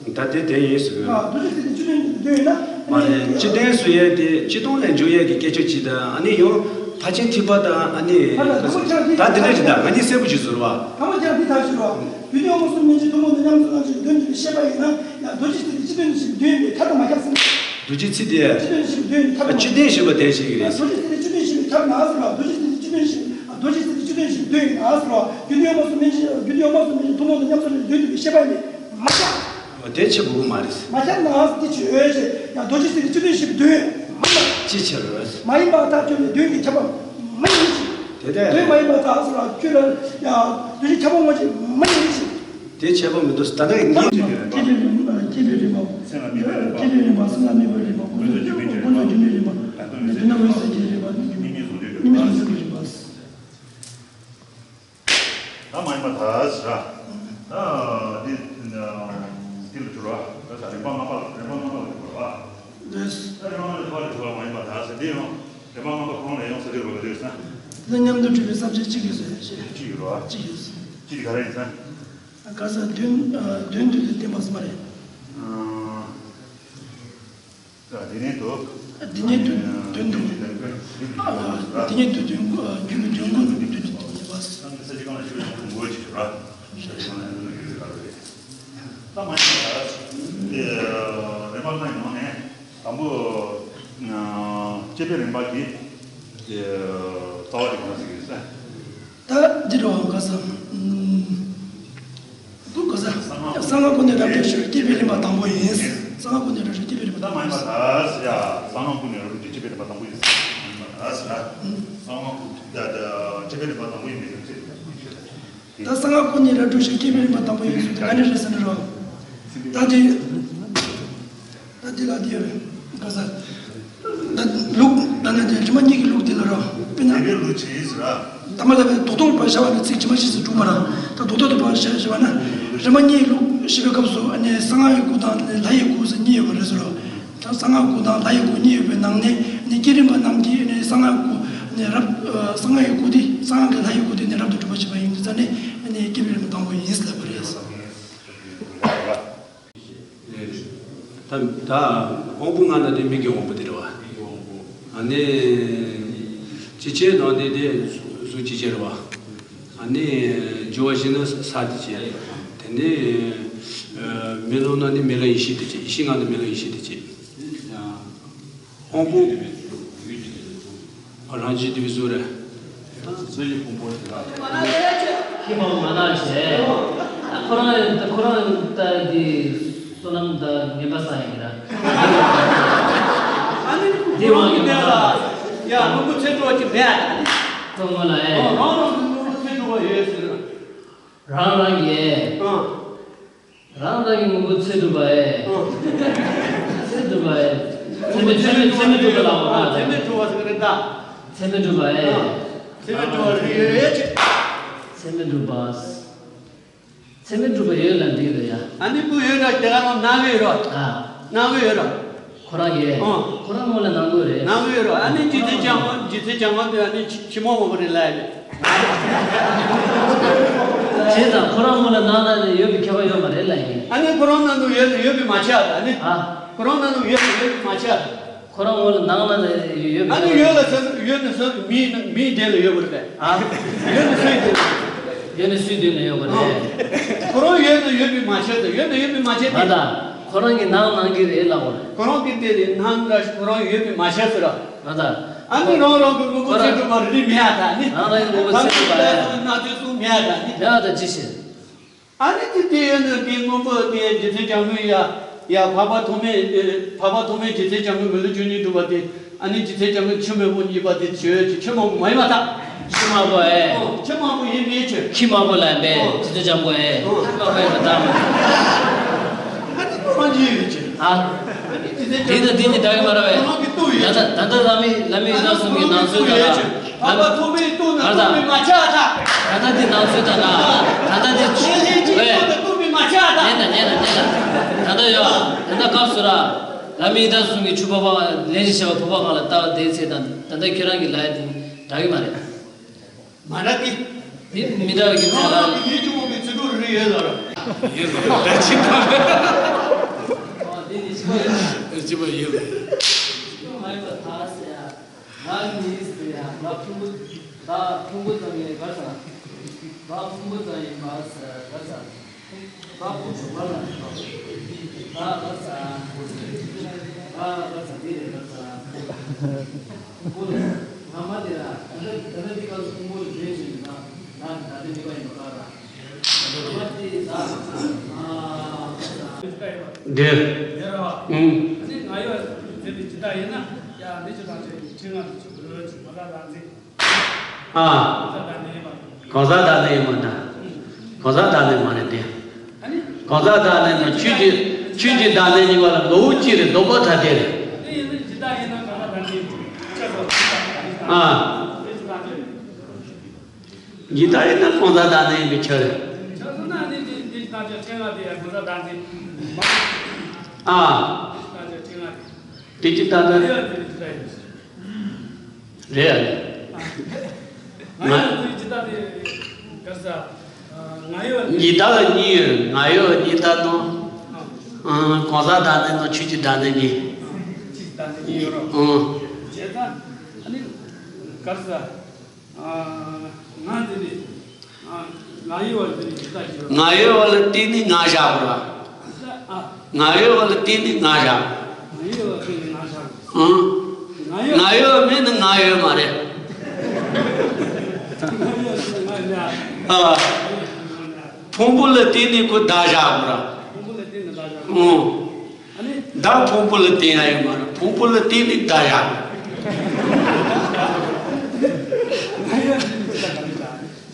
ད་དེ་དེ་ཡིན་ཟེར་གི། ཨ་མདོར་བྱས་ཚིག་དེ་སྤྱི་དོན་ཞིག་དོན་ཡོད་ན། མ་རེད། སྤྱི་དོན་ཟེར་ཡས་དེ་སྤྱི་དོན་ལས་འཇུག་ཡས་ཀྱི་སྐད་ཆ་ཅིག་དང་། ཨ་ནི་ཡང་ཕལ་ཆེར་ཐེག་པ་དང་། ཨ་ནི་ཨ་ན་ག་ས་ད་དེ་འདྲ་ཅིག་ད་ང་གཉིས་གསལ་པོ་ཅིག་ཟེར་བ། ད་མ་ཀྱང་འདི་ལྟར་ཞུ་རོ། རྒྱུད་དོན་ཡོད་མ་གསུངས་མན་ཆད་ཐུན་མོང་དུ་མཉམ་ཚོགས་གནང་ཕྱིར་དོན་དུ་བའི་ཤེས་པ་ཡིན་ན། ཡང་མདོར་བྱས་ཚིག་དེ་སྤྱི་དོན་ཞིག་དོན་ཡོད་པའི་ཐབས་དང་མ་ཁྱབ་ཟེར། མདོར་བྱས་ཚིག་དེ། སྤྱི་དོན་ཞིག་དོན་ཡོད་པའི་ཐབས། སྤྱི་དོན་ཞེས་པ་དེ་ཞིག་རེད། མདོར་བྱས་ཚིག་དེ་སྤྱི་དོན་ཞིག་ཡོད་པའི་ཐབས་ན་ཟེར་བ། མདོར་བྱས་ཚིག་དེ་སྤྱི་དོན་ཞིག་མདོར་བྱས་ཚིག་དེ་སྤྱི་དོན་ཞིག་དོན་ཡོད་ན་ཟེར་བ། རྒྱུད་དོན་ཡོད་མ་གསུངས་མན་ཆད་རྒྱུད་དོན་ཡོད་མ་གསུངས་མན་ཆད་ཐུན་མོང་དུ་མཉམ་ཚོགས་གནང་ཕྱིར་དོན་དུ་བའི་ཤེས་པ་ཡིན་པས་མ་ཁྱབ། དེ་ཆེ་དགོས་ཀྱི་མ་རེད། མ་ཁྱབ་ན་འདི་ཆོས་ཅེས། ཡང་མདོར་བྱས་ཚིག་དེ་སྤྱི་དོན་ཞེས་པའི་དོན་མ་ཡིན། ཅི་ཕྱིར། མ་ཡིན་པར་ཐལ། ཁྱོད་ནི་དོན་གྱི་ཁྱབ་པ་མ་ཡིན་ཞིང་། དེ་ལྟར། དོན་མ་ཡིན་པར་ཐལ་ཟེར་བ་ཁྱོད་ལ་ཡང་དོན་གྱི་ཁྱབ་པ་ངོ་ཅིག་མ་ཡིན་ཞིང་། དེ་ཁྱད་པར་མི་འདུག་ད་ལྟ་ངས། སྐྱེས་པའི་རིམ་པ། སྐྱེས་པའི་རིམ་པ། སེམས་ལ་དམིགས་པའི་རིམ་པ། སྐྱེས་པའི་རིམ་པ། སེམས་ལ་དམིགས་པའི་རིམ་པ། ཀུན་རྫོབ་རྒྱུ་མའི་རིམ་པ། ཀུན་རྫོབ་རྒྱུ་མའི་རིམ་པ། དེ་ན་འོད་གསལ་གྱི་རིམ་པ། གཉིས་མེད་གཟུགས་འདྲེས་རིམ་པ། གཉིས་མེད་གཟུགས་འདྲེས་རིམ་པ། ད་མ་ཡིན་པར་ཐལ་ཟེར། ད་འདི་འདི་ལ་འགྱུར་བ། ད་ས་རིམ་པ་ལྔ་པ་ལ། རིམ་པ་ལྔ་པ་ལ་འགྱུར་བ། ལགས། ད་རིམ་པ་ལྔ་པ་ལ་འགྱུར་བ་མ་ཡིན་པར་ཐལ་ཟེར། འདི་ཡང་རིམ་པ་ལྔ་པ་ཁོང་ལ་ཡང་ས་རིམ་པ་ལ་འགྱུར་ས། དེ་མཉམ་དུ་གྲུབ་པའི་བསམ་བྱ་གཅིག་ཡོད་ཟེར་ཞེས། གཅིག་ཡོད་རེད་བ། གཅིག་ཡོད་ཟེར། གཅིག་དེ་ག་རེ་ཡིན་ཟེར། ག་ས་དོན་དོན་དུ་དེ་བསྟན་པ་ཟེར་མ་རེད། ཨ། དེ་ནས་དུ། དེ་ནས་དུ་དོན་དུ། དེ་ནས་དུ་དོན། རྒྱུ་གི་དོན་ཀུན་དོན་དུ་བསྟན་པ། ད་མ་ཡིན་པ། དེ་རིམ་པ་ལྔ་ཡི་ནང་ནས་དང་པོ། སྐྱེས་པའི་རིམ་པ་གི་རྩ་བ་དེ་གང་ཟེར་གི་རེད་ཟེར། ད་འདི་རུ་ག་ས། འདུག་ག་ས། གསང་སྔགས་ཀུན་ནས་རབ་ཏུ་ཞུ་བའི་སྐྱེས་པའི་རིམ་པ་དང་པོ་ཡིན། གསང་སྔགས་ཀུན་ནས་རབ་ཏུ་ཞུ་སྐྱེས་པའི་རིམ་པ་དང་པོ་ཡིན། ད་མ་ཡིན་པར་ཐལ་ཟེར་ཡ། གསང་སྔགས་ཀུན་ནས་རབ་ཏུ་ཞུ་སྐྱེས་པའི་རིམ་པ་དང་པོ་ཡིན་ཟེར། མ་ཡིན་པར་ཐལ་ཟེར་ན། གསང་སྔགས་ཀུན་ད་ད་སྐྱེས་པའི་རིམ་པ་དང་པོ་ཡིན་པའི་རྒྱུ་མཚན་དེ་ད་ཀུན་ཤེས་ད། ད་གསང་སྔགས་ཀུན་ནས་རབ་ཏུ་ཞུ་སྐྱེས་པའི་རིམ་པ་དང་པོ་ཡིན་ཟེར་དེ་ག་འདྲ་རེད་ཟེར་ན་རོ། ད་དེ། ད་འདི་ལ་འདི་ཡོད་རེད། ག་ས། ད་ལུགས་ད་ནི་དེ་རིམ་པ་གཉིས་ཀྱི་ལུགས་དེ་ལ་རོ། དཔེར་ན། དེ་ལུགས་ཅི་ཟེར་ར། ད་མ་ལ་བའི་རྡོག་རྡོག་པ་བྱ་བ་ནི་ཚིག་ཇི་མ་ཇི་བཞིན་དྲུག་མ་ར། ད་རྡོག་རྡོག་ཏུ་པ་བྱ་བྱ་བ་ན། རིམ་པ་གཉིས་ཀྱི་ལུགས་ཞེས་པའི་སྐབས་སུ་ཨ་ནི་གསང་སྔགས་ཀྱི་སྐུ་དང་ལྷ་ཡི་སྐུ་ཟེར་གཉིས་ཡོད་པ་རེད་ཟེར་རོ། ད་གསང་སྔགས་སྐུ་དང་ལྷ་ཡི་སྐུ་གཉིས་ཡོད་པའི་ནང་ནས་ནི་བསྐྱེད་རིམ་པ་རྣམས་ཀྱིས་ནི་གསང་སྔགས་སྐུ་ནི་རབ། གསང་སྔགས་ཀྱི་སྐུ་དེ་གསང་སྔགས་ཀྱི་ལྷ་ཡི་སྐུ་དེ་ནི་རབ་ཏུ་གྲུབ་པར་བྱེད་པ་ཡིན་དུས་ཙང་ནི་ནི་བསྐྱེད་རིམ་པ་དང་པོ་ཡིན་ཟེར་ལབ་པ་རེད། ད་ད་དབང་པོ་ལྔ་ན་དེ་མིག་གི་དབང་པོ་དེ་རེད་བ། ཨ་ནི་ཅི་བྱེད་དང་དེ་དེ་གཟུགས་ཅི་བྱེད་རེད་བ། ཨ་ནི་རྒྱུ་བ་བཞི་ན་ས་དེ་བྱེད། དེ་ནས་མེ་ལོང་ན་ནི་མེ་ལོང་ཡེ་ཤེས་དེ་བྱེད། ཡེ་ཤེས་ལྔ་ན་མེ་ལོང་ཡེ་ཤེས་དེ་བྱེད། དབང་པོ། རང་བཞིན་དེ་བའི་གཟུགས་རེད། གཟུགས་ཀྱི་ཕུང་པོ་དེ་དག་ལས། ཤེས་པ་མ་དག་བྱས། ཁོ་རང་ཁོ་རང་ད་དེ་བསོད་ནམས་ད་ངན་པ་བསགས་ཡིན་ར། ཨ་ནི་དེ་ཁོ་རང་གི་ནས་ལ་ཡ་མང་པོ་ཚེ་འགྲོ་གི་མེད་ཨ་ནི། ཁོ་ངོ་ལ་ཨེ། ཨོ་རང་རང་གི་མང་པོ་ཚེ་འགྲོ་བ་ཡོད་ཟེར། རང་རང་གི་ཨེ། ཨོ། རང་རང་གི་མང་པོ་ཚེ་སྒྲུབ་པ་ཨེ། ཨོ། ཚེ་སྒྲུབ་པ་ཨེ། ཚེ་མི་ཚེ་མི་ཚེ་མི་སྒྲུབ་པ་ལ་འོ་ན། ཚེ་མི་སྒྲུབ་པ་ཟེར་གི་རེད་ད། ཚེ་མི་སྒྲུབ་པ་ཨེ། ཨོ། ཚེ་མི་སྒྲུབ་པ་རེད་ཡོད་ཡོད་ཅེ། ཚེ་མི་སྒྲུབ་པ། ཚེ་མི་སྒྲུབ་པ་ཡོད་ལ་འགྲིག་རེད་ཡ། ཨ་ནི་བུ་ཡོད་ར་དེ་ག་རང་ནང་གི་ཡོད་ར། ཨ། ནང་གི་ཡོད་ར། ཁོ་རང་གིས། ཨོ། ཁོ་རང་སྔོན་ལ་ནང་གི་རེད། ནང་གི་ཡོད་ར། ཨ་ནི་རྗེ་བཙུན་བྱམས་པ་རྗེ་བཙུན་བྱམས་པ་དེ་ཨ་ནི་ཕྱི་མོ་མོ་གི་རེད་ལ་ཡ། བྱས་ཙང་ཁོ་རང་སྔོན་ལ་ནང་ན་ནས་ཡོད་པའི་ཁྱད་པར་ཡོད་མ་རེད་ལ་ཡིན། ཨ་ནི་ཁོ་རང་ནང་དུ་ཡོད་ཡོད་པའི་མ་ཆགས་ཨ་ནི། ཨ། ཁོ་རང་ནང་དུ་ཡོད་ཡོད་པའི་མ་ཆགས། ཁོ་རང་སྔོན་ལ་ནང་ན་ནས་ཡོད་ཡོད་པའི། ཨ་ནི་ཡོད་ལ་ས་ཡོད་ནི་ས་མི་མིའི་དེ་ལ་ཡོད་པ་རེད། ཨ། ཡོད་ནི་སུའི་དེ་ལ། ཡོད་ནི་སུའི་དེ་ལ་ཡོད་པ་རེད། ཁོ་རང་ཡོད་ན་ཡོད་པའི་མ་ཆགས་ཏེ་ཡོད་ན་ཡོད་པའི་མ་ཆགས་ཏེ། ང་ད། ཁོ་རང་གི་ནང་ནང་གི་རེད་ལ་འོ། ཁོ་རང་གི་དེ་ལས་ནང་འདྲ་ཁོ་རང་ཡོད་པའི་མ་ཆགས་ཟེར་ར། ང་ད། ཨ་ནི་རང་རང་གི་དངོས་པོ་ཚེ་སྒྲུབ་པ་རིགས་མེད་ཨ་ད་ནི། རང་རང་གི་དངོས་པོ་ཚེ་སྒྲུབ་པ་ཡ། ན་དུས་གསུམ་མེད་ཨ་ད་ནི། ཡ་ད་ཅི་ཞིག་ཨ་ནི་དེ་དེ་ཡོད་ན་དེ་དངོས་པོ་དེ་རྗེ་བཙུན་བྱམས་པའི་ཡ་ཡ་འཕགས་པ་ཐོགས་མེད་འཕགས་པ་ཐོགས་མེད་རྗེ་བཙུན་བྱམས་པའི་མི་ལུས་ཆོས་ཉིད་སྒྲུབ་པ་དེ། ཨ་ནི་རྗེ་བཙུན་བྱམས་པའི་ཆོས་མང་པོ་གཉིས་པ་དེ་ཆོས་ཀྱི་ཆོས་མང་པོ་མ་ཡིན་པ་དག་ཆོས་མང་པོ་ཨེ། ཨོ། ཆོས་མང་པོ་ཡིན་མིན་ཆོས། ཁྱི་མང་པོ་ལ་ཨེ། ཨོ། རྗེ་བཙུན་བྱམས་པ་ཨེ། ཨོ། ཁྱི་མང་པོ་ཡིན་པ་དག་མ། ཨ་ནི་ཁོ་རང་གཉིས་ཡོད་ཀྱི། ཨ། ཨ་ནི་རྗེ་བཙུན་བྱམས་པ། དེ་དང་དེ་གཉིས་འདྲ་གི་མ་རེད་པས། ཁོ་རང་གི་ལྟོས་ཡོད་ཀྱི། ད་ལྟ་ད་ལྟ་བླ་མའི་བླ་མའི་ཨ་ནི་བསྟན་སྲུང་གི་ནང་གསེས་ལྟོས་ཡོད་ཀྱི། འཕགས་པ་ཐོགས་མེད་ལྟོས་ན་ལྟོས་མེད་མ་ཆགས་ད། ད་ལྟ་འདི་ནང་གསེས་ད་ན། ད་ལྟ་འདི་ཆོས་ལས་ཀྱི་ལྟོས་ན་ལྟོས་མེད་མ་ཆགས་ད། ཉན་ད་ཉན་ད་ཉན་ད། ད་ལྟ་ཡོད། ད་ལྟ་སྐབས་སུ་ར། བླ་མའི་བསྟན་སྲུང་གི་ཆོས་འཕགས་པ་ལན་ཅིག་བྱས་པ་འཕགས་པ་གང་ལ་ལྟ་བ་དེའི་ཚེ་དང་ད་ལྟ་ཁྱེད་རང་གི་ལ་ཡ་དེ་འདྲ་གི་མ་རེད། མ་རེད་དེ། དེ་མི་འདྲ་བའི་རྒྱུ་མཚན་ལ། ཡིད་ཆུང་བའི་ཚིག་འབྲུ་རེ་ཡོད་ལ་ར། ཡིན་ལ་ད་ཅི་ད། ཨ་དེ་ནི་ཅི་པ་ཡིན། ཅི་པ་ཡིན་ལ། ཅི་མ་ཡིན་པ་ད་ཟེར་ཡ། ང་གཉིས་ཟེར་ཡ། ང་ཕུང་པོ། ད་ཕུང་པོ་ཙམ་ཡིན་ག་ས། ང་ཕུང་པོ་ཙམ་ཡིན་པ་ཟེར་ག་ས། ད་ཕུང་པོ་ཙམ་ཡིན་པ་ཟེར་ག་ས། ད་ག་ས་དེ་རེད་ག་ས། ཕུང་པོ་ལ། ང་མ་དེ་ལ་ད་ལྟ་ད་ལྟ་འདི་སྐབས་སུ་ཕུང་པོ་ལ་འདྲེན་བྱེད་ནི་ད་ད་ད་ལྟ་འདི་པ་ཡིན་པ་ག་ས། ང་མ་དེ་ད་ཨ་ག་ས། འདི། ཡ་ར་བ། ཨུང་། ཨ་ནི་ང་ཡོད་ཟེར་བའི་ཇི་ལྟར་ཡིན་ན་ཡ་འདི་ཅི་ལྟར་བྱས་ཀྱི་ཕྲེང་ང་དུ་ཆུ་བུ་ལོ་ཅིག་མ་ག་རང་ཚེ། ཨ། གང་ཟག་བདག་མེད་ཡིན་པ། གང་ཟག་བདག་མེད་ཡིན་པ་འདྲ། གང་ཟག་བདག་མེད་མ་རེད་དེ། ཨ་ནི། གང་ཟག་བདག་མེད་དང་ཆོས་ཀྱི་ཆོས་ཀྱི་བདག་མེད་གཉིས་པ་ལ་ངོ་བོ་གཅིག་རེད་ལྡོག་པ་ཐ་དད་རེད། དེ་ཡིན་ན་ཇི་ལྟར་ཡིན་ན་གང་ཟག་བདག་མེད་ཡིན་པ། ཨ། དེ་ཇི་ལྟར་ཡིན། ཇི་ལྟར་ཡིན་ན་གང་ཟག་བདག་མེད་ཡིན་པའི་ཕྱིར། ཆགས་སོང་ན་ནི་འདི་འདི་ལྟར་ཆ་ཕྲེང་ང་དེ་ཡང་གང་ཟག་བདག་མེད་ཡིན་པ། ཨ། འདི་ལྟར་ཆ་ཕྲེང་ང་དེ། དེ་ཅི་ལྟར་ན། ཨ་ཡ་དེ་ཇི་ལྟར་ཡིན། རེད་ཨ་ནི། ང་ཡང་དེ་ཇི་ལྟར་དེ་ག་ས། ང་ཡོད་ནི། ཉི་ཟླ་གཉིས་ཡོད། ང་ཡོད་ཉི་ཟླ་དང་། ཨ། གང་ཟག་བདག་མེད་དང་ཆོས་ཀྱི་བདག་མེད་གཉིས། ཨ། ཆོས་ཀྱི་བདག་མེད་གཉིས་ཡོད་རོ། ཨ། བྱས་ཙང་ཨ་ནི་ག་ས། ང་འདི་ནི། ང་ཡོད་པ་འདི་ནི་ཇི་ལྟར་ཡོད། ང་ཡོད་པ་ལ་བརྟེན་ནས་ང་བཞག་པ་རེད། ང་ཡོད་པ་ལ་བརྟེན་ནས་ང་བཞག་ང་ཡོད་པ་བརྟེན་ནས་ང་བཞག་ཨང་། ང་ཡོད། ང་ཡོད་མེད་ན་ང་ཡོད་མ་རེད། ང་ཡོད་མེད་ན་ང་ཡོད། ཨ། ཕུང་པོ་ལ་བརྟེན་ནས་ཁོ་བདག་བཞག་པ་རེད། ཕུང་པོ་ལ་བརྟེན་ནས་བདག་བཞག་ཨང་། ཨ་ནི། བདག་ཕུང་པོ་ལ་བརྟེན་ཡ་ཡོད་མ་རེད། ཕུང་པོ་ལ་བརྟེན་ནས་བདག་བཞག་ང་ཡོད་མེད་ན་ང་ཡོད།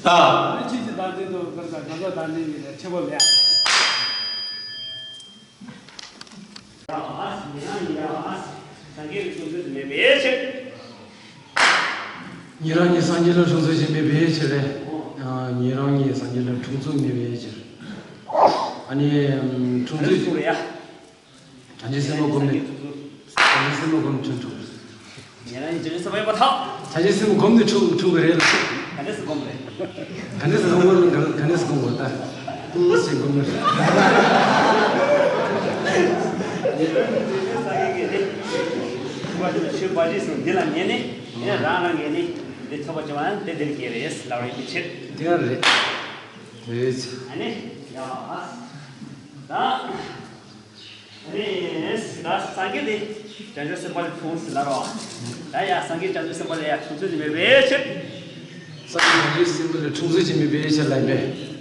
ཨ། ཨ་ནི་ཆོས་ཀྱི་བདག་འཛིན་དང་གང་ཟག་གང་ཟག་བདག་འཛིན་གཉིས་ལས་ཁྱད་པར་མེད། ཉན་རང་ཉིད་སངས་རྒྱས་ལ་སྲུང་བརྩི་བྱེད་མི་བའི་ཕྱིར། ཉན་རང་ཉིད་སངས་རྒྱས་ལ་སྲུང་བརྩི་མི་བའི་ཕྱིར། ཨ་ནི་སྲུང་བརྩི། བྱང་ཆུབ་སེམས་དཔའ་སྒོམ་ནས། བྱང་ཆུབ་སེམས་དཔའ་སྒོམ་ནས་འཁྲུངས་འཁྲུངས། ཉན་རང་ཉིད་བྱང་ཆུབ་སེམས་དཔའ་ཡིན་པར་ཐལ། བྱང་ཆུབ་སེམས་དཔའ་སྒོམ་ནས་འཁྲུངས་འཁྲུངས་པ་རེད་ལ། ག་འདྲས་སེ་སྒོམ་རེད། ག་འདྲས་སེ་སྒོམ་རེད། ག་ག་འདྲས་སེ་སྒོམ་རེད་ད། ཏུ་ཞིག་སྒོམ་རེད། ཆོས་པ་རྗེས་སུ་འདི་ལ་ཉན་ནས་ཡང་རང་ལ་ངེས་ནས་འདི་ཐོབ་པ་བྱུང་བ་ན་དེ་འདིར་སྐྱེས་རེད་ལབ་རེད་མི་ཕྱིར། དེ་ཡང་རེད། རེད། ཨ་ནི་ཡ་ད། རེད། ད་སངས་རྒྱས་དེ་བྱང་ཆུབ་སེམས་དཔའ་ལས་འཁྲུངས་ཟེར་ལབ་རོ། ད་ཡ་སངས་རྒྱས་བྱང་ཆུབ་སེམས་དཔའ་ལས་ཡ་འཁྲུངས་ཚུལ་དེ་མེད་པའི་ཕྱིར། སངས་རྒྱས་བྱང་ཆུབ་སེམས་དཔའ་ལས་འཁྲུངས་ཚུལ་དེ་མེད་པའི་ཕྱིར་ལབ་པས།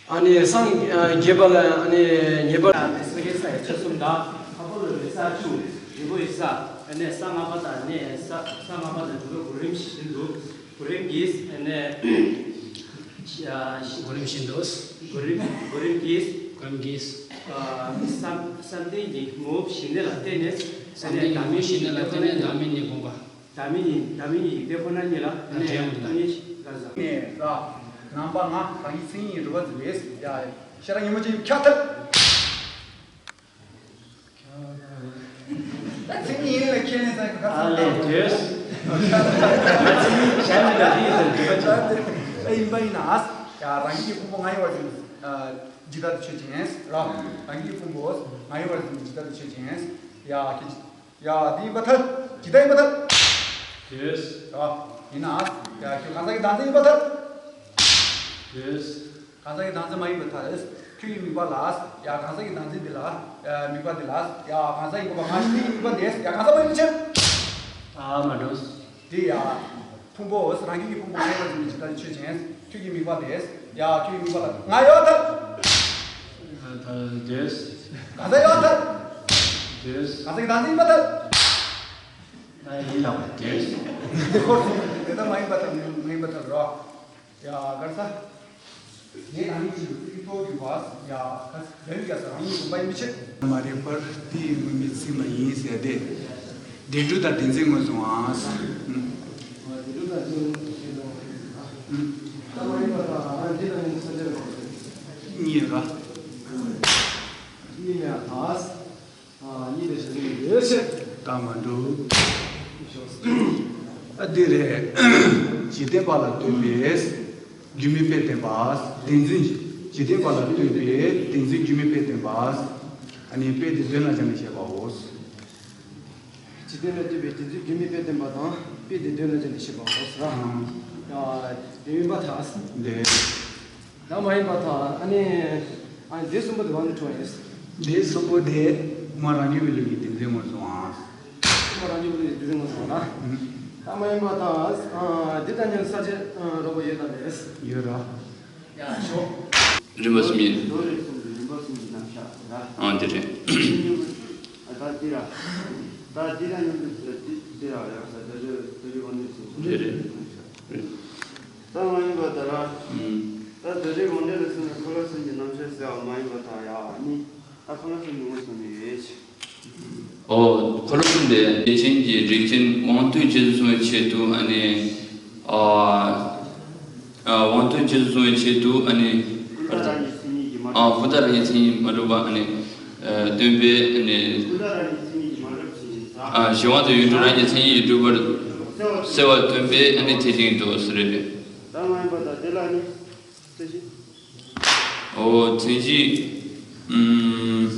ཨ་ནི་སངས་རྒྱས་པ་ལ་ཨ་ནི་ཉེས་པ། ས་ཡི་ས་ཡི་ཆ་གསུམ་དང་། ཁ་ཕོ་ལ་རེ་ས་བཅུ། རི་བོ་ཡི་ས། ཨ་ནི་ས་ལྔ་པ་དང་ནི་ས་ས་ལྔ་པ་དང་དུ་གུ་རིམ་བཞིན་དུ། གུ་རིམ་གྱིས་ཨ་ནི་གུ་རིམ་བཞིན་དུ། གུ་རིམ་གུ་རིམ་གྱིས། གུ་རིམ་གྱིས། བསམ་བསམ་གཏན་གྱི་ངོ་བོ་ཞི་གནས་ལ་བརྟེན་ནས། བསམ་གཏན་གྱི་ངོ་བོ་ཞི་གནས་ལ་བརྟེན་ནས་བདག་མེད་གཉིས་བསྒོམ་པ། བདག་མེད་གཉིས། བདག་མེད་གཉིས་ཡིག་དེ་ཁོ་ན་གཉིས་ལ་ཨ་ནི་འདྲེན་འོང་གཉིས་ལ་ཟ། ནས་ལ། ནང་པ་ང་རང་གི་མཚན་ཉིད་རུ་བ་ཟིན་པས་ཡ། ཤེས་རབ་ཉིན་མོ་ཅན་ཁྱབ་ཐབས། མཚན་ཉིད་ཡིན་ལ་ཁྱེད་ནས་ཟ་གི་ཁ་ཨ་ཚ་ལས་དེས། མཚན་ཉིད་གཞན་མི་ལ་དེ་ཡིན་ཟེར་འདྲི་བ་ཅན། ཨ་ཡིན་པ་ཡིན་ན་ཡ། རང་གི་ཕུང་པོ་ང་ཡི་བར་ཟིན་ཇི་ལྟར་དུ་ཆོས་ཅན། རང་གི་ཕུང་པོ་ང་ཡི་བར་ཟིན་ཇི་ལྟར་དུ་ཆོས་ཅན། ཡ་ཁྱེད། ཡ། འདི་ཡིན་པར་ཐལ། ཇི་ལྟར་ཡིན་པར་ཐལ། ཡོད། ཡ། ཡིན་ན། ཡ། ཁྱོད་གང་ཟག་གི་བདག་འཛིན་ཡིན་པར་ཐལ། ཡོད། གང་ཟག་གི་བདག་འཛིན་མ་ཡིན་པར་ཐལ། ཁྱོད་ཀྱི་དམིགས་པ་ལ། ཡ། གང་ཟག་གི་བདག་འཛིན་འདི་ལ། ཡ། དམིགས་པ་འདི་ལ། ཡ། གང་ཟག་ཡིན་པ་གང་ཞིག་དེའི་དམིགས་པ་དེས། ཡ། གང་ཟག་མ་ཡིན་པའི་ཕྱིར། ཨ་མ་འགྲོ། འདི་ཡ། ཕུང་པོ། རང་རྒྱུད་ཀྱི་ཕུང་པོ་ང་ཡི་བར་འཛིན་པའི་ཇི་ལྟར་ཆོས་ཅན། ཁྱོད་ཀྱི་དམིགས་པ་དེས། ཡ། ཁྱོད་ཀྱི་དམིགས་པ་ལ་ང་ཡོད་ཐལ། ཨ་ཐལ་དེས། གང་ཟག་ཡོད་ཐལ། དེས། གང་ཟག་གི་བདག་འཛིན་ཡིན་པར་ཐལ། ཨ་ཡིན་ལ་བ་དེས། འཁོར་གསུམ་དེ་ལྟར་མ་ཡིན་པར་ཐལ། མ་ཡིན་པར་ཐལ་རོ། ཡ་གར་ས། ངས་རང་ཉིད་ཀྱི་ལུགས་ཀྱི་རྟོགས་ཡོད་པ། ཡ་ག་ས་ལན་ཡ་ས་རང་ཉིད་བུམ་པ་ཡིན་པའི་ཕྱིར། མ་རིག་པར་དེའི་དངོས་མེད་ཚིག་མ་ཡིན་ཟེར་ཏེ། འབྲས་གྲོལ་དང་བདེན་འཛིན་ངོས་བཟུང་བ། གཉིས་ར། ཨ་འདི་རེད། འཇིག་རྟེན་པ་ལ་ལྟོས་པའི་རྒྱུ་མེད་དཔེ་བསྟན་པ། བདེན་འཛིན། འཇིག་རྟེན་པ་ལ་ལྟོས་པའི་བདེན་འཛིན་རྒྱུ་མེད་དཔེ་བསྟན་པ། ཨ་ནི་དཔེ་དེ་དོན་ལ་སྦྱར་ནས་བཤད་པའོ། འཇིག་རྟེན་ལ་ལྟོས་པའི་བདེན་འཛིན་རྒྱུ་མེད་དཔེ་བསྟན་པ་དང་། དཔེ་དེ་དོན་ལ་སྦྱར་ནས་བཤད་པའོ། ཡ་དེ་ཡིན་པར་ཐལ། འདི། ད་མ་ཡིན་པར་ཐལ། ཨ་ནི། ཨ་ནི་སྡེ་གསུམ་པོ་དེ་བ་ནི་འཁྲུལ་བ་ཡིན། སྡེ་གསུམ་པོ་དེ་མ་རང་རྒྱུད་པའི་ལུགས་ཀྱི་བདེན་འཛིན་ངོས་བཟུང་བ། མ་རང་རྒྱུད་པའི་ལུགས་ཀྱི་བདེན་འཛིན་ངོས་བཟུང་བ་ན། ཨ་མ་ཡིན་པར་ཐལ། ཨ་འདི་ལྟར་ཉན་ས་བཅད་རོ་པོ་ཡོད་དམ་མེད། ཡོད་ར། ཡ་ཤོག་རིམ་པ་གསུམ་ཡིན། མདོ་རིགས་གསུམ་གྱི་རིམ་པ་གསུམ་གྱི་རྣམ་གཞག་ར། ཨ་འདི་རེད། ཨ་ད་འདི་ར། ད་འདི་ར་མཉམ་དུ་འདི་འདི་ར་ཡང་ས་འདི་རེད། འདི་རེད་འོ་འདི་གསུམ་གྱི་རེད་རེད། རྣམ་གཞག་རེད། ད་མ་ཡིན་པ་ད་ར། ཨུམ། ད་འདི་རེད་འོ་འདི་རེད་གསུམ་གྱི་འཁོར་ལོ་གསུམ་གྱི་རྣམ་གཞག་ཟེར་བ་མ་ཡིན་པ་ད་ཡ་ནི། ད་འཁོར་ལོ་གསུམ་གྱི་ངོས་བཟུང་ནས་ཡོད། ཨོ། འཁོར་ལོ་གསུམ་དེ་བདེ་ཆེན་གྱི་རིགས་ཅན་དབང་དོན་རྗེས་སུ་བཟུང་བའི་ཆེད་དུ་ཨ་ནི། ཨ། ཨ་དབང་དོན་རྗེས་སུ་བཟུང་བའི་ཆེད་དུ་ཨ་ནི། ཨ་ཧུར་ཐག་རང་གི་མཚན་ཉིད་ཀྱིས་མ་གྲུབ་པ། ཨ་ཧུར་ཐག་རང་གི་མཚན་ཉིད་མ་གྲུབ་པ་ཨ་ནི། ཨ་སྟོན་པས་ཨ་ནི། ཧུར་ཐག་རང་གི་མཚན་ཉིད་ཀྱིས་མ་གྲུབ་ཅིང་། ཨ་གཞན་དབང་དུ་ཡོངས་གྲུབ་རང་གི་མཚན་ཉིད་ཀྱིས་གྲུབ་པར་གསལ་བར་སྟོན་པས་ཨ་ནི་དེ་བཞིན་དུ་ཟེར་རེད། ད་མ་ཡིན་པ་དང་དེ་ལ་ནི། ཨོ་མཚན་གཞི། ཨུམ།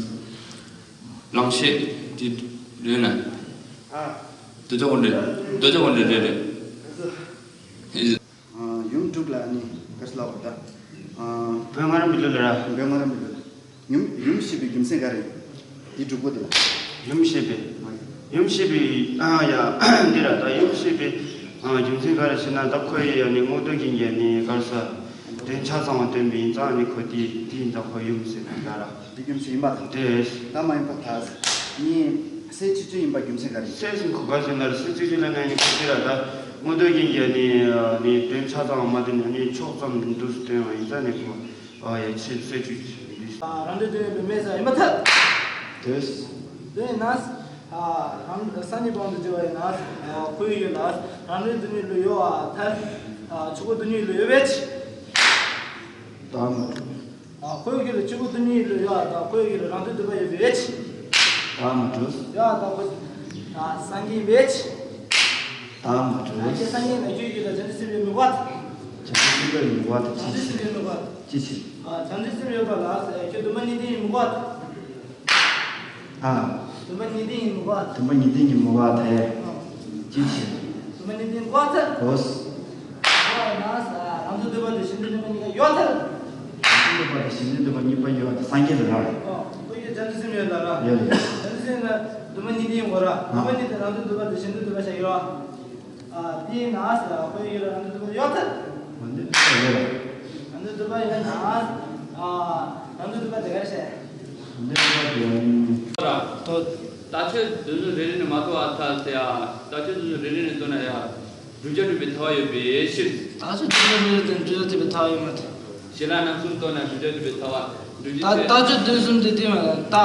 ལང་གཤེགས་དེ་རེད་ན། ཨ། དེ་ཚོ་ཧོན་རེད། དེ་ཚོ་ཧོན་རེད་རེད་རེད། ཨ་ཡུམ་དྲུག་ལ་ནི་ག་རེ་ལབ་པ་ད། ཨ་བོད་སྔ་རབས་པའི་ལུགས་ལ་ར། བོད་སྔ་རབས་པའི་ལུགས་ལ། ཡུམ་ཡུམ་ཞེས་པའི་རྒྱུ་མཚན་ག་རེ། དེ་དྲུག་པོ་དེ་ལ། ཡུམ་ཞེས་པའི། ཡུམ་ཞེས་པའི། ཨ་ཡ། འདི་ར་ད་ཡུམ་ཞེས་པའི། ཨ་རྒྱུ་མཚན་ག་རེ་ཞེ་ན་ད་ཁོ་ཡི་ཡ་ནི་སྔོན་དུ་གིན་གྱི་ནི་ག་རེ་ས། དོན་ཆ་ཚང་བ་སྟོན་པ་ཡིན་ཙང་ནི་ཁོ་དེ་དེ་ཡིན་ཙང་ཁོ་ཡུམ་ཟེར་ན་ད་ར། དེ་རྒྱུ་མཚན་ཡིན་པ་དང་། དེ། ད་མ་ཡིན་པ་ད། ནི་སྲས་བཅུ་གཅིག་ཡིན་པ་རྒྱུ་མཚན་ག་རེ། སྲས་ཟེར་ཁོ་ག་ཟེར་ན་ར་སྲས་བཅུ་གཅིག་ལ་ན་ནི་ཁོ་དེ་ར་ད། སྔོན་དུ་གིན་གྱི་ནི་ནི་དོན་ཆ་ཚང་བ་མ་དེ་ནི་ནི་ཕྱོགས་ཙམ་འདུག་སྟོན་བ་ཡིན་ཙང་ནི་ཁོ། ཨ་ཡ་ཆེ་སེ་ཅུ་ཅི་འདི། རང་འདོད་དུ་ཡོད་པའི་མེད་ས་ཡིན་མ་ཐལ། དེས། དེ་ཡིན་ན། རང་སང་ཉིན་བང་དུ་བརྗེ་བ་ཡིན་ན། ཁོའི་ཡུལ་ལ་རང་འདོད་དུ་ནི་ལུས་ཡོད་པ་ཐལ། ཆུ་ཁོ་དུ་ནི་ལུས་ཡོད་པས། ད་མ་གྲུབ། ཁོའི་ཡུལ་ལ་ཆུ་ཁོ་དུ་ནི་ལུས་ཡོད་པ་དང་ཁོའི་ཡུལ་ལ་རང་འདོད་དུ་བ་ཡོད་པས། ད་མ་གྲུབ། ཡ་ད་ཁོ། སངས་རྒྱས་པས། ད་མ་གྲུབ། ཨ་ཀྱེ་སངས་རྒྱས་ན་ཁྱོད་ཀྱི་ལ་བྱང་ཆུབ་སེམས་དཔའི་མི་དགོས། བྱང་ཆུབ་སེམས་དཔའི་མི་དགོས་ད་ཅི་བྱང་ཆུབ་སེམས་དཔའི་མི་དགོས། ཅི་བྱེད། ཨ་བྱང་ཆུབ་སེམས་ཡོད་པ་ལ་ཁྱོད་སྡོམ་པ་གཉིས་ལྡན་ཡིན་མི་དགོས། ཨ། སྡོམ་པ་གཉིས་ལྡན་ཡིན་མི་དགོས། སྡོམ་པ་གཉིས་ལྡན་ཡིན་མི་དགོས་ད། ཅི་བྱེད། སྡོམ་པ་གཉིས་ལྡན་དགོས་ད། དགོས། ཨ་ན་རང་དོན་སྡོམ་པ་དང་གཞན་དོན་སྡོམ་པ་གཉིས་ཀ་ཡོད་ད། རང་དོན་སྡོམ་པ་དང་གཞན་དོན་སྡོམ་པ་གཉིས་པ་ཡོད་ད་སངས་རྒྱས་ལ་རག་ཨོ། ཁོ་ཡི་བྱང་ཆུབ་སེམས་ཡོད་ལ་ར། ཡོད་རེད། བྱང་ཆུབ་སེམས་ལ་སྡོམ་པ་གཉིས་ལྡན་ཡིན་དགོས་ར། སྡོམ་པ་གཉིས་ལྡན་རང་དོན་སྡོམ་པ་དང་གཞན་དོན་སྡོམ་པ་བཞག་ཡོད། ཨ་དེ་ཡིན་ན་ཨ་ས་ཁོ་ཡི་རང་དོན་སྡོམ་པ་ཡོད་ཐལ། རང་དོན་སྡོམ་པ་ཡོད་ར། རང་དོན་སྡོམ་པ་ཡིན་ན་ཨ་ས། ཨ། ནམ་དུས་དུ་མ་དེ་ག་རེ་བཤད། ལྟ་སྤྱོད་དེ་ཚོ་རེ་རེ་ནས་མ་གཏོགས་ཨ་ཐ་ཟེར་ཡ། ལྟ་སྤྱོད་དེ་ཚོ་རེ་རེ་ནས་གཏོང་ན་ཡ། བསྒྲུབ་བྱ་སྒྲུབ་པའི་ཐལ་བ་ཡོད་པའི་ཕྱིར། ལྟ་སྤྱོད་དེ་ཚོ་རེ་རེ་དང་བསྒྲུབ་བྱ་སྒྲུབ་པའི་ཐལ་བ་ཡོད་མ་ཐལ། ཞི་ལྷག་རྣམ་གསུམ་གཏོང་ན་བསྒྲུབ་བྱ་སྒྲུབ་པའི་ཐལ་བ། བསྒྲུབ་བྱའི་ལྟ་ཆོས། ལྟ་སྤྱོད་དོན་གསུམ་དེ་དེ་མ་ལྟ་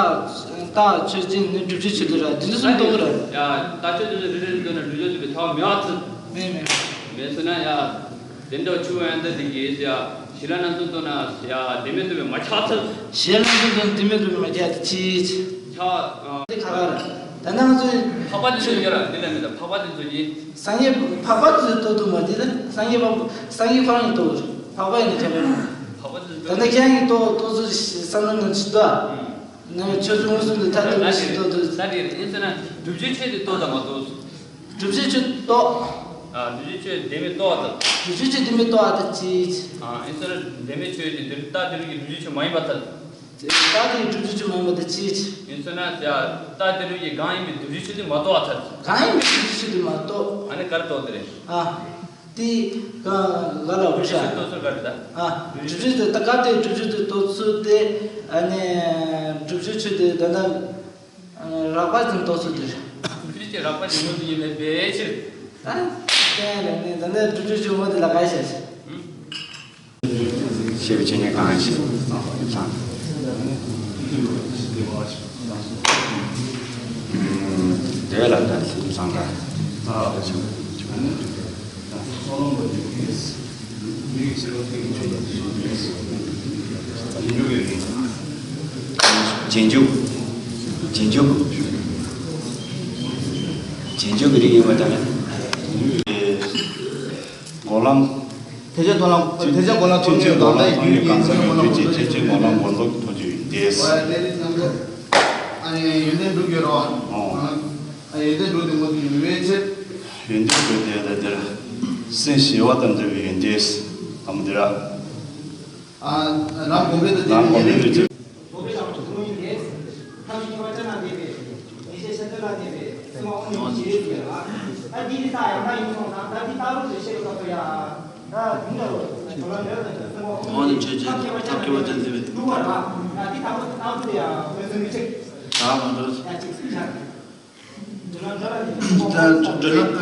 ལྟ་ཆོས་ཅན་ནི་བསྒྲུབ་བྱའི་ཆོས་དེ་ར། དེ་ཚོ་གསུམ་གཏོང་གི་ར། ཡ། ལྟ་སྤྱོད་དེ་ཚོ་རེ་རེ་ནས་གཏོང་ན་བསྒྲུབ་བྱ་སྒྲུབ་པའི་ཐལ་བ་མེད་པ་ཚོད། མེད་མེད། མེད་ཟེར་ན་ཡ། དེ་འདྲ་ཆུ་བ་ཡང་ད་དེ་གིས་ཡ། ཞི་ལྷག་རྣམ་གསུམ་གཏོང་ན་ཡ། དེ་མིན་སྒྲུབ་པའི་མ་ཆགས་ཚོད། ཞི་ལྷག་རྣམ་གསུམ་གཏོང་ན་དེ་མིན་སྒྲུབ་པའི་མ་ཆགས་ཚོད་ཅི། ཆགས། ཨ། དེ་ག་ར་ར། ད་ནང་ཚོས་འཕགས་པ་དེ་ཚོ་ཡོད་ར། འདི་ལ་མི་ད་འཕགས་པ་དེ་ཚོ་ཡིན། སངས་རྒྱས་འཕགས་པ་དེ་ཚོས་རྟོགས་ཐུབ་མ་རེད། ད་སངས་རྒྱས་འཕགས་པ་སངས་རྒྱས་ཁོ་རང་གིས་རྟོགས་རེད། འཕགས་པ་ཡིན་ན་ཁྱད་པར་མེད། འཕགས་པ་དེ་ཚོས། ད་ནི་ཁྱེད་རང་གིས་རྟོགས་རྟོགས་ཚུལ་བསམ་བློ་ནང་ཞིག་ལྟ། ཨུམ། ནམ་ཆོས་ཚུལ་མངོན་སུམ་དུ་ཐལ་འདོད་པ་ཞིག་ཏུ་ད་དེ་ཡིན་ཟེར་ན་བསྒྲུབ་བྱའི་ཆོས་དེ་རྟོགས་དང་མ་རྟོགས། བསྒྲུབ་བྱའི་ཆོས་རྟོགས། ཨ། བསྒྲུབ་བྱའི་ཆོས་བདེན་མེད་རྟོགས་པ་དང་། བསྒྲུབ་བྱའི་ཆོས་བདེན་མེད་རྟོགས་པ་དང་གཅིག། ཨ། ཡིན་ཟེར་ན་བདེན་མེད་ཆོས་ཀྱི་འདིར་རྟགས་དེ་རུ་ཡི་བསྒྲུབ་བྱའི་ཆོས་མ་ཡིན་པར་ཐལ། རྟགས་དེ་ཡི་བསྒྲུབ་བྱའི་ཆོས་མ་ཡིན་པར་ཐལ་གཅིག། ཡིན་ཟེར་ན་ཡ། རྟགས་དེ་རུ་ཡི་གང་ཡིན་པའི་བསྒྲུབ་བྱའི་ཆོས་དེ་མ་རྟོགས་པར་ཐལ། གང་ཡིན་པའི་བསྒྲུབ་བྱའི་ཆོས་དེ་མ་རྟོགས། ཨ་ནི་ག་རེ་རྟོགས་དེ་རེད། ཨ། དེ་ག་ག་ལ་བུ་ཤ། བསྒྲུབ་བྱའི་ཆོས་རྟོགས་ཚུལ་ག་རེ་ད། ཨ། བསྒྲུབ་བྱའི་ཆོས་དེ་ད་ག་དེ་བསྒྲུབ་བྱའི་ཆོས་རྟོགས་ཚུལ་དེ། ཨ་ནི་བསྒྲུབ་བྱའི་ཆོས་དེ་ད་ལྟ་རགས་པ་ཅན་རྟོགས་ཚུལ་དེ་རེད། བསྒྲུབ་བྱའི་ཆོས་རགས་པ་ཅན་མངོན་དུ་ཡིན་མེད་པའི་ཕྱིར། ཨ། དེ་ལ་ནི་ད་ལྟ་བསྒྲུབ་བྱའི་ཆོས་ངོ་དེ་ལ་ག་རེ་བྱ། ཞེས་པའི་ཆོས་ཉིད་གང་ཞིག་ལ་ཚང་། དེ་ལ་ད་ཚང་ལ། རྗེས་འཇུག་རྗེས་འཇུག་རྗེས་འཇུག་གི་རིགས་ཡིན་པ་དང་། འགོག་ལམ། ཐེག་ཆེན་མཐོང་ལམ། ཐེག་ཆེན་འགོག་ལམ་ཐེག་ཆེན་འགོག་ལམ་མཐོང་ནས་གང་ཟག་གི་རྒྱུད་ཀྱི་ཐེག་ཆེན་འགོག་ལམ་སྒོམ་ཚུལ་ཐོག་ཆོས་ཡིན་ཏེ། ཨ་ནི་ཡོན་ཏན་དྲུག་ཡོད་རོ། ཨོ། ཨ། ཡོན་ཏན་དྲུག་དེ་མོ་དེ་ཡོད་པའི་ཕྱིར། ཡོན་ཏན་དྲུག་དེ་ལ་དེར། སེམས་ཞི་བ་དང་ལྡན་པའི་ཡོན་ཏན་དམ་དེ་ར། ཨ། ལམ་གོམས་པའི་དུས་ལམ་གོམས་པའི་དུས། རྫོགས་པའི་བྱང་ཆུབ་ཀུན་ཡོན་ཏན། ཐབས་ཤེས་ཐེག་པ་ཅན་ལ་གནས་པའི་ཡེ་ཤེས་ཤེས་འདོད་ལ་གནས་པའི་སེམས་དབང་དབང་ཉིད་ཀྱི་ཞི་བའི་གཟུགས་ཡོད་ལ། ད་འདི་ནི་ས་ཡང་དག་ཡིན་སོང་ཙང་ད་འདི་ལྟ་བུ་ཞེས་བཤད་པའི་སྐབས་སུ་ཡང་། ད་འདི་འདྲ་བོ། དབང་ནི་ཆོས་ཅན། ཐབས་མཁས་པ་ཅན་འཛིན་པའི་ཐབས་ལ། ད་འདི་ལྟ་བུ་ལྟ་བུ་ཡང་མངོན་སུམ་མི་ཆེ། ད་མ་འདོད། ད་ཅིག་ཅིག་བྱ།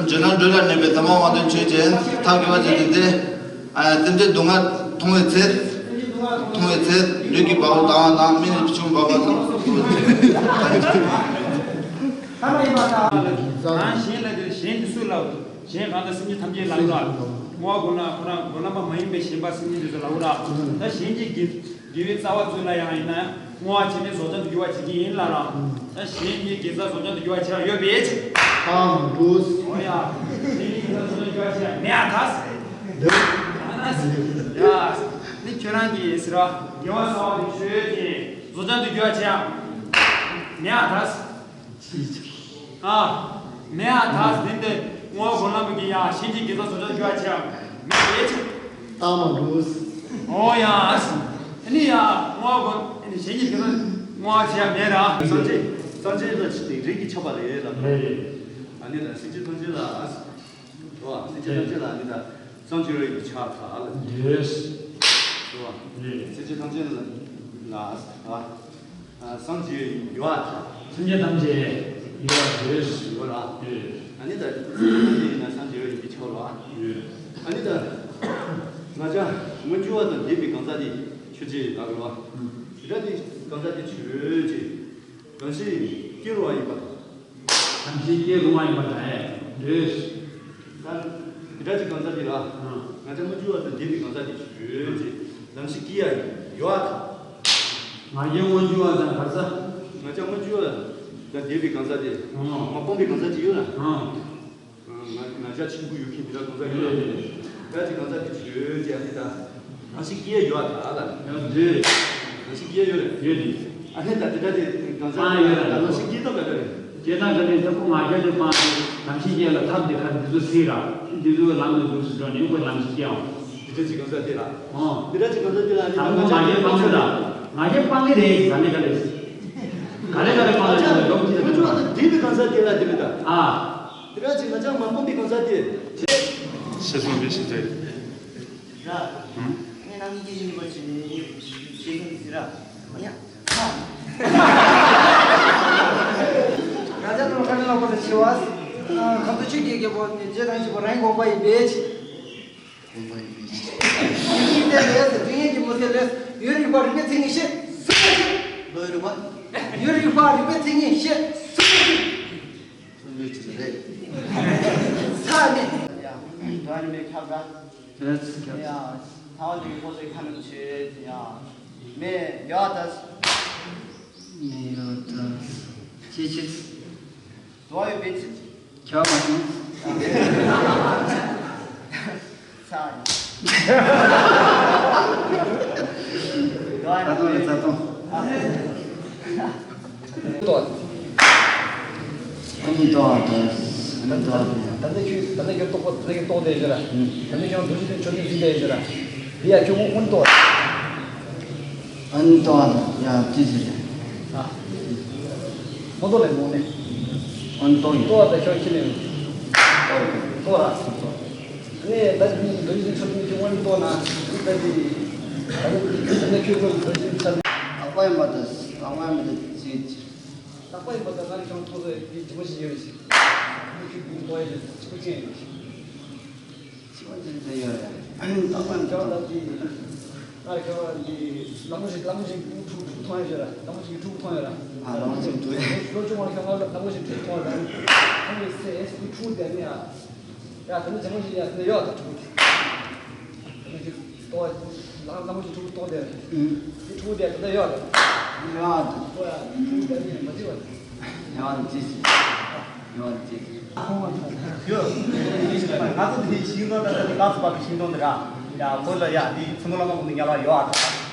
འཇོན་ལམ་སྒྲོན་ལ་གནས་པའི་ཐབས་མཁས་པ་ཅན་ཆོས་ཅན། ཐབས་མཁས་པ་ཅན་འཛིན་ཏེ། ཨ། སེམས་ཅན་སྡུག་བསྔལ་མཐོང་བའི་ཚེ། མཐོང་བའི་ཚེ་ལུས་ཀྱི་བ་སྤུ་ལྡང་བ་དང་སྨིན་ནས་བྱུང་བ་དང་། གང་གཞན་ལ་དེ་གཞན་དེ་སུ་ལ། གཞན་གང་དག་སེམས་ཅན་ཐམས་ཅད་ལ་ལ། བསྔོ་བ་སྒོམ་ལ་ཁོ་རང་སྒོམ་ལམ་པ་མ་ཡིན་པའི་གཞན་པ་སེམས་ཅན་དེ་ཚོ་ལ་ལ། ད་གཞན་གྱི་དགེ་དགེ་བའི་རྩ་བ་ཚོ་ལ་ཡང་ཡིན་ན་བསྔོ་བ་བྱས་ནས་བཟོ་ལྗང་དུ་འགྱུར་བ་བྱེད་ཀྱི་ཡིན་ལ་ལ། ད་གཞན་གྱི་དགེ་རྩ་བཟོ་ལྗང་དུ་འགྱུར་བ་བྱེད་ཡ་ཡོད་པའི་ཕྱིར། ཨང་འགྲོ། འོ་ཡ། གཞན་གྱི་དགེ་རྩ་བཟོ་ལྗང་དུ་འགྱུར་བ་བྱེད་ཡ་མེད་ཨ་ཐ་སི། འདི། ཨ་ཐ་སི། ཡ། ནི་ཁྱོད་རང་གིས་ཟེར་བ། དགེ་བ་བསགས་པ་དེ་ཆོས་ཅན། བཟོ་ལྗང་དུ་འགྱུར་བ་བྱེད་ཡ་མེད་ཨ་ཐ་སི། ཨ། མེད་ཨ་ཐ་སི། དེ་འདི་བསྔོ་བ་སྒོམ་ལམ་པ་གིས་ཡང་གཞན་གྱི་དགེ་རྩ་བཟོ་ལྗང་དུ་འགྱུར་བ་བྱེད་ཡ་མེད་པའི་ཕྱིར། ལྟ་མ་འགྲོ། འོ་ཡ། ཨ་ནི་ཡ་བསྔོ་བ་སྒོམ། ཨ་ནི་གཞན་གྱི་དགེ་རྩ་བསྔོ་བ་བྱེད་ཡ་མེད་ར། སངས་རྒྱས་སངས་རྒྱས་ལ་ཅི་སྟེ་རིགས་ཀྱི་ཁྱབ་པ་ལས་ལ། ཨ་ནི་ལ་སེམས་ཅན་ཐམས་ཅད་ལ། འགྲོ་བ། སེམས་ཅན་ཐམས་ཅད་ལ་ནི་ད་སངས་རྒྱས་ཡོད་པའི་ཆ་ཐག་ལ། ཡེས། འགྲོ་བ། ཡེས། སེམས་ཅན་ཐམས་ཅད་ལ་ལ་ཨ་སངས་རྒྱས་ཡོད་ཐག། སེམས་ཅན་ཐམས་ཅད་ཡོད་ཡེས། ཡོད་ར། ཡེས། ཨ་ནི་ད་སེམས་ཅན་ཐམས་ཅད་ཡིན་ན་སངས་རྒྱས་ཡོད་པའི་ཆ་ལ། ཡེས། ཨ་ནི་ད་ང་ཅག་མངོན་གྱུར་བ་དང་ལྡན་པའི་གང་ཟག་དེ་ཆོས་ཅན་ལ་འགྲོ་བ། དེ་འདྲ་དེ་གང་ཟག་དེ་ཆོས་ཅན། གང་ཞིག་སྐྱེ་རུང་བ་ཡིན་པ་དང་། གང་ཞིག་སྐྱེ་རུང་བ་ཡིན་པ་དང་། འདོད། ད་འདི་འདྲ་ཅིག་གང་ཟག་འདི་ལ། ང་ཅག་མངོན་གྱུར་བ་དང་ལྡན་པའི་གང་ཟག་འདི་ཡོད་ཅེས་ལམ་ཞིག་སྐྱེ་ཡ་ཡོད་ཨ་ཐ། ང་རྒྱལ་མངོན་གྱུར་བ་དང་བར་ས། ང་ཅག་མངོན་གྱུར་བ་དང་ལྡན་པའི་གང་ཟག་འདི། མ་སྤངས་པའི་གང་ཟག་ཅིག་ཡོད་ན། ང་ང་ཅག་ཆེན་པོ་ཡོད་མཁན་འདི་འདྲ་གང་ཟག་ཡོད་ན། འདི་འདྲ་ཅིག་གང་ཟག་འདི་ཡོད་ཅེས་ཨ་ནི་ད། གང་ཞིག་སྐྱེ་ཡོད་ད་ལ། ཡང་འདོད། གང་ཞིག་སྐྱེ་ཡོད་རེད། ཡོད་དེ། ཨ་ནི་ད་དེ་འདྲ་དེ་གང་ཟག་སྤང་ཡོད་ལ། གང་ཞིག་སྐྱེ་ཐབས་ག་འདྲ་རེད། སྐྱེ་སྟངས་ག་འདྲ་ཡིན་ཟེར་ཁོ་ང་རྒྱལ་དེ་སྤངས་ཏེ་གང་ཞིག་སྐྱེ་ལ་ཐབས་དེ་ག་འདི་ཚོ་སྲིད་ར། འདི་ཚོའི་ལམ་དུ་འདུག་སུ་འགྲོ་ནས་ཁོ་ལམ་ཞིག་སྐྱེ་འོང་། དེ་འདྲ་ཅིག་གང་ཟག་དེ་ལ། ཨོ། དེ་འདྲ་ཅིག་གང་ཟག་དེ་ལ་ཨ་ནི་ད་ཁོ་ང་རྒྱལ་སྤང་གི་ར། ང་རྒྱལ་སྤང་གི་རེད། ག་ལེ་ག་ལེ། ག་ལེ་ག་ལེ་སྤང་གི་རེད། ལོག་ཅི་ལ་ཁོ་ཚོ་ལ་ད་འདི་གི་གང་ཟག་དེ་ལ་དེ་མི་ད། ཨ། དེ་འདྲ་ཅིག་ང་ཅག་མ་སྤངས་པའི་གང་ཟག་དེ། ཤེས་སོང་བའི་ཤེས་ཚད། ཡ། ཧུམ། ང་གཉིས་ཀྱི་ཡིན་པ་ཆེ་ཞེས་གསུངས་ཟེར་ར། ཡ། ང་ཅག་ནང་ཁ་ནས་ལོག་པ་དང་ཆེ་བ། ཁམས་ཚོ་ཆོས་རྒྱལ་རྒྱལ་པོ་ནི་རྗེ་རང་བཞིན་པ་རང་གི་དགོངས་པ་ཡིན་པས། དགོངས་པ་ཡིན་པས། དེ་ཡིན་ཏེ་ལས་དེ་ཡིན་གྱི་མོ་ཟེར་ལས་ཡུན་རིང་པ་རིག་པའི་མཚན་ཉིད་ཤེས། ལོ་ཡུན་རིང་པ། ཡུན་རིང་པ་རིག་པའི་མཚན་ཉིད་ཤེས། ཚོ་ལུས་ཅི་རེད། ས་ནས། ཡ། དོན་རིན་པའི་ཁྱབ་ར། དེ་ཚིག་ཡ། ཚ་བ་འདི་ཕོ་ཚོའི་ཁ་ནང་ཆེ་ཡ། མེ་ཡོད་ད། མེ་ཡོད་ད། ཅི་ཅི། དོ་ཡོད་པའི་ཚིག་ཁྱབ་མ་བྱུང་། ས་ཡ། ད་དུང་རེ་ཚ་ཐོང་། ཏོ། ཨ་ནི་ཏོ་ཨ་ཏོ། ཨ་ནི་ཏོ་ཨ་ཏོ། ད་ནི་ཁྱོད་ད་ནི་ཁྱོད་ཏོག་པོ་ད་ནི་ཁྱོད་ཏོག་དེ་ཞུ་ར། ད་ནི་ཁྱོད་འདུ་ཤེས་དེ་ཆོས་དེ་འཛིན་དེ་ཞུ་ར། འདི་ཡ་ཁྱོད་ངོ་ཨུན་ཏོ། ཨུན་ཏོ་ཡ་ཅི་ཞིག་རེད། ཨ། མོ་ཏོ་ལས་མོ་ནས། ཨུན་ཏོ་ཡིན། ཏོ་ད་ཁྱོད་ཁྱི་ནས། ཏོ་ར། ཏོ་ར། ནས་ད་འདུ་ཤེས་དེ་ཆོས་དེ་ཁྱོད་ངོ་ཨུན་ཏོ་ན། ད་ནི་ད་ནི་ཁྱོད་ཁྱོད་འདུ་ཤེས་ཚར། ཨ་ཁོ་ཡིན་པ་དང་ཨ་ཁོ་ཡིན་པ་དང་ཅི། རྟག་པ་ཡིན་པ་དང་ང་རང་ཁྱོད་ཐུག་ས་ཡི་ཇི་མ་ཞིག་ཡོད་ཞིག་ཁྱོད་ཀྱི་ཏོ་ཡི་ཆུ་ཅན་ཡོད་ཞིག་ཅི་མ་ཅན་ཅན་ཡོད་རེད། རྟག་པ་ཡིན་ཁྱོད་ལ་ཅི་ཡིན། ང་རང་ཁྱོད་ལ་ཅི་ལ་མོ་ཞིག་ལ་མོ་ཞིག་ཕྲུ་གུ་མཐོང་ཡོད་ར། ལ་མོ་ཞིག་ཕྲུ་གུ་མཐོང་ཡོད་ར། ཨ་ལ་མོ་ཞིག་ཕྲུ་གུ། ལོ་ཆུང་བ་ཁྱོད་ང་ལ་ལ་མོ་ཞིག་ཕྲུ་གུ་མཐོང་ཡོད་ར། ཁོང་གི་སེ་ཨེ་སི་ཕྲུ་གུ་དེ་ནི་ཡ། ཡ་དེ་ནི་ཇི་མ་ཞིག་ཡ་དེ་ནི་ཡོད་ད་ཕྲུ་གུ་དེ། ཏོ། ལ་ལ་མོ་ཞིག་ཕྲུ་གུ་ཏོ་དེ། ཨུ། དེ་ཕྲུ་གུ་དེ་ད་ཡོད་རེད། ཡོད། ཏོ་ཡ་ཕྲུ་གུ་དེ་ནི་མ་བརྗེད་པ་དེ། ཡོད་ཅི་ཞིག་ཡོད་ཅི་ཞིག་ཡོད། ང་ཚོ་དེ་ཤིང་སྡོང་ད་ལྟ་དེ་ལགས་སུ་བབས་པའི་ཤིང་སྡོང་དེ་ར། ཡ་ཁོ་ལ་ཡ་དེ་བཙུན་མོ་བླ་མ་ཁོང་དེ་ཉལ་བ་ཡོད་ཨ།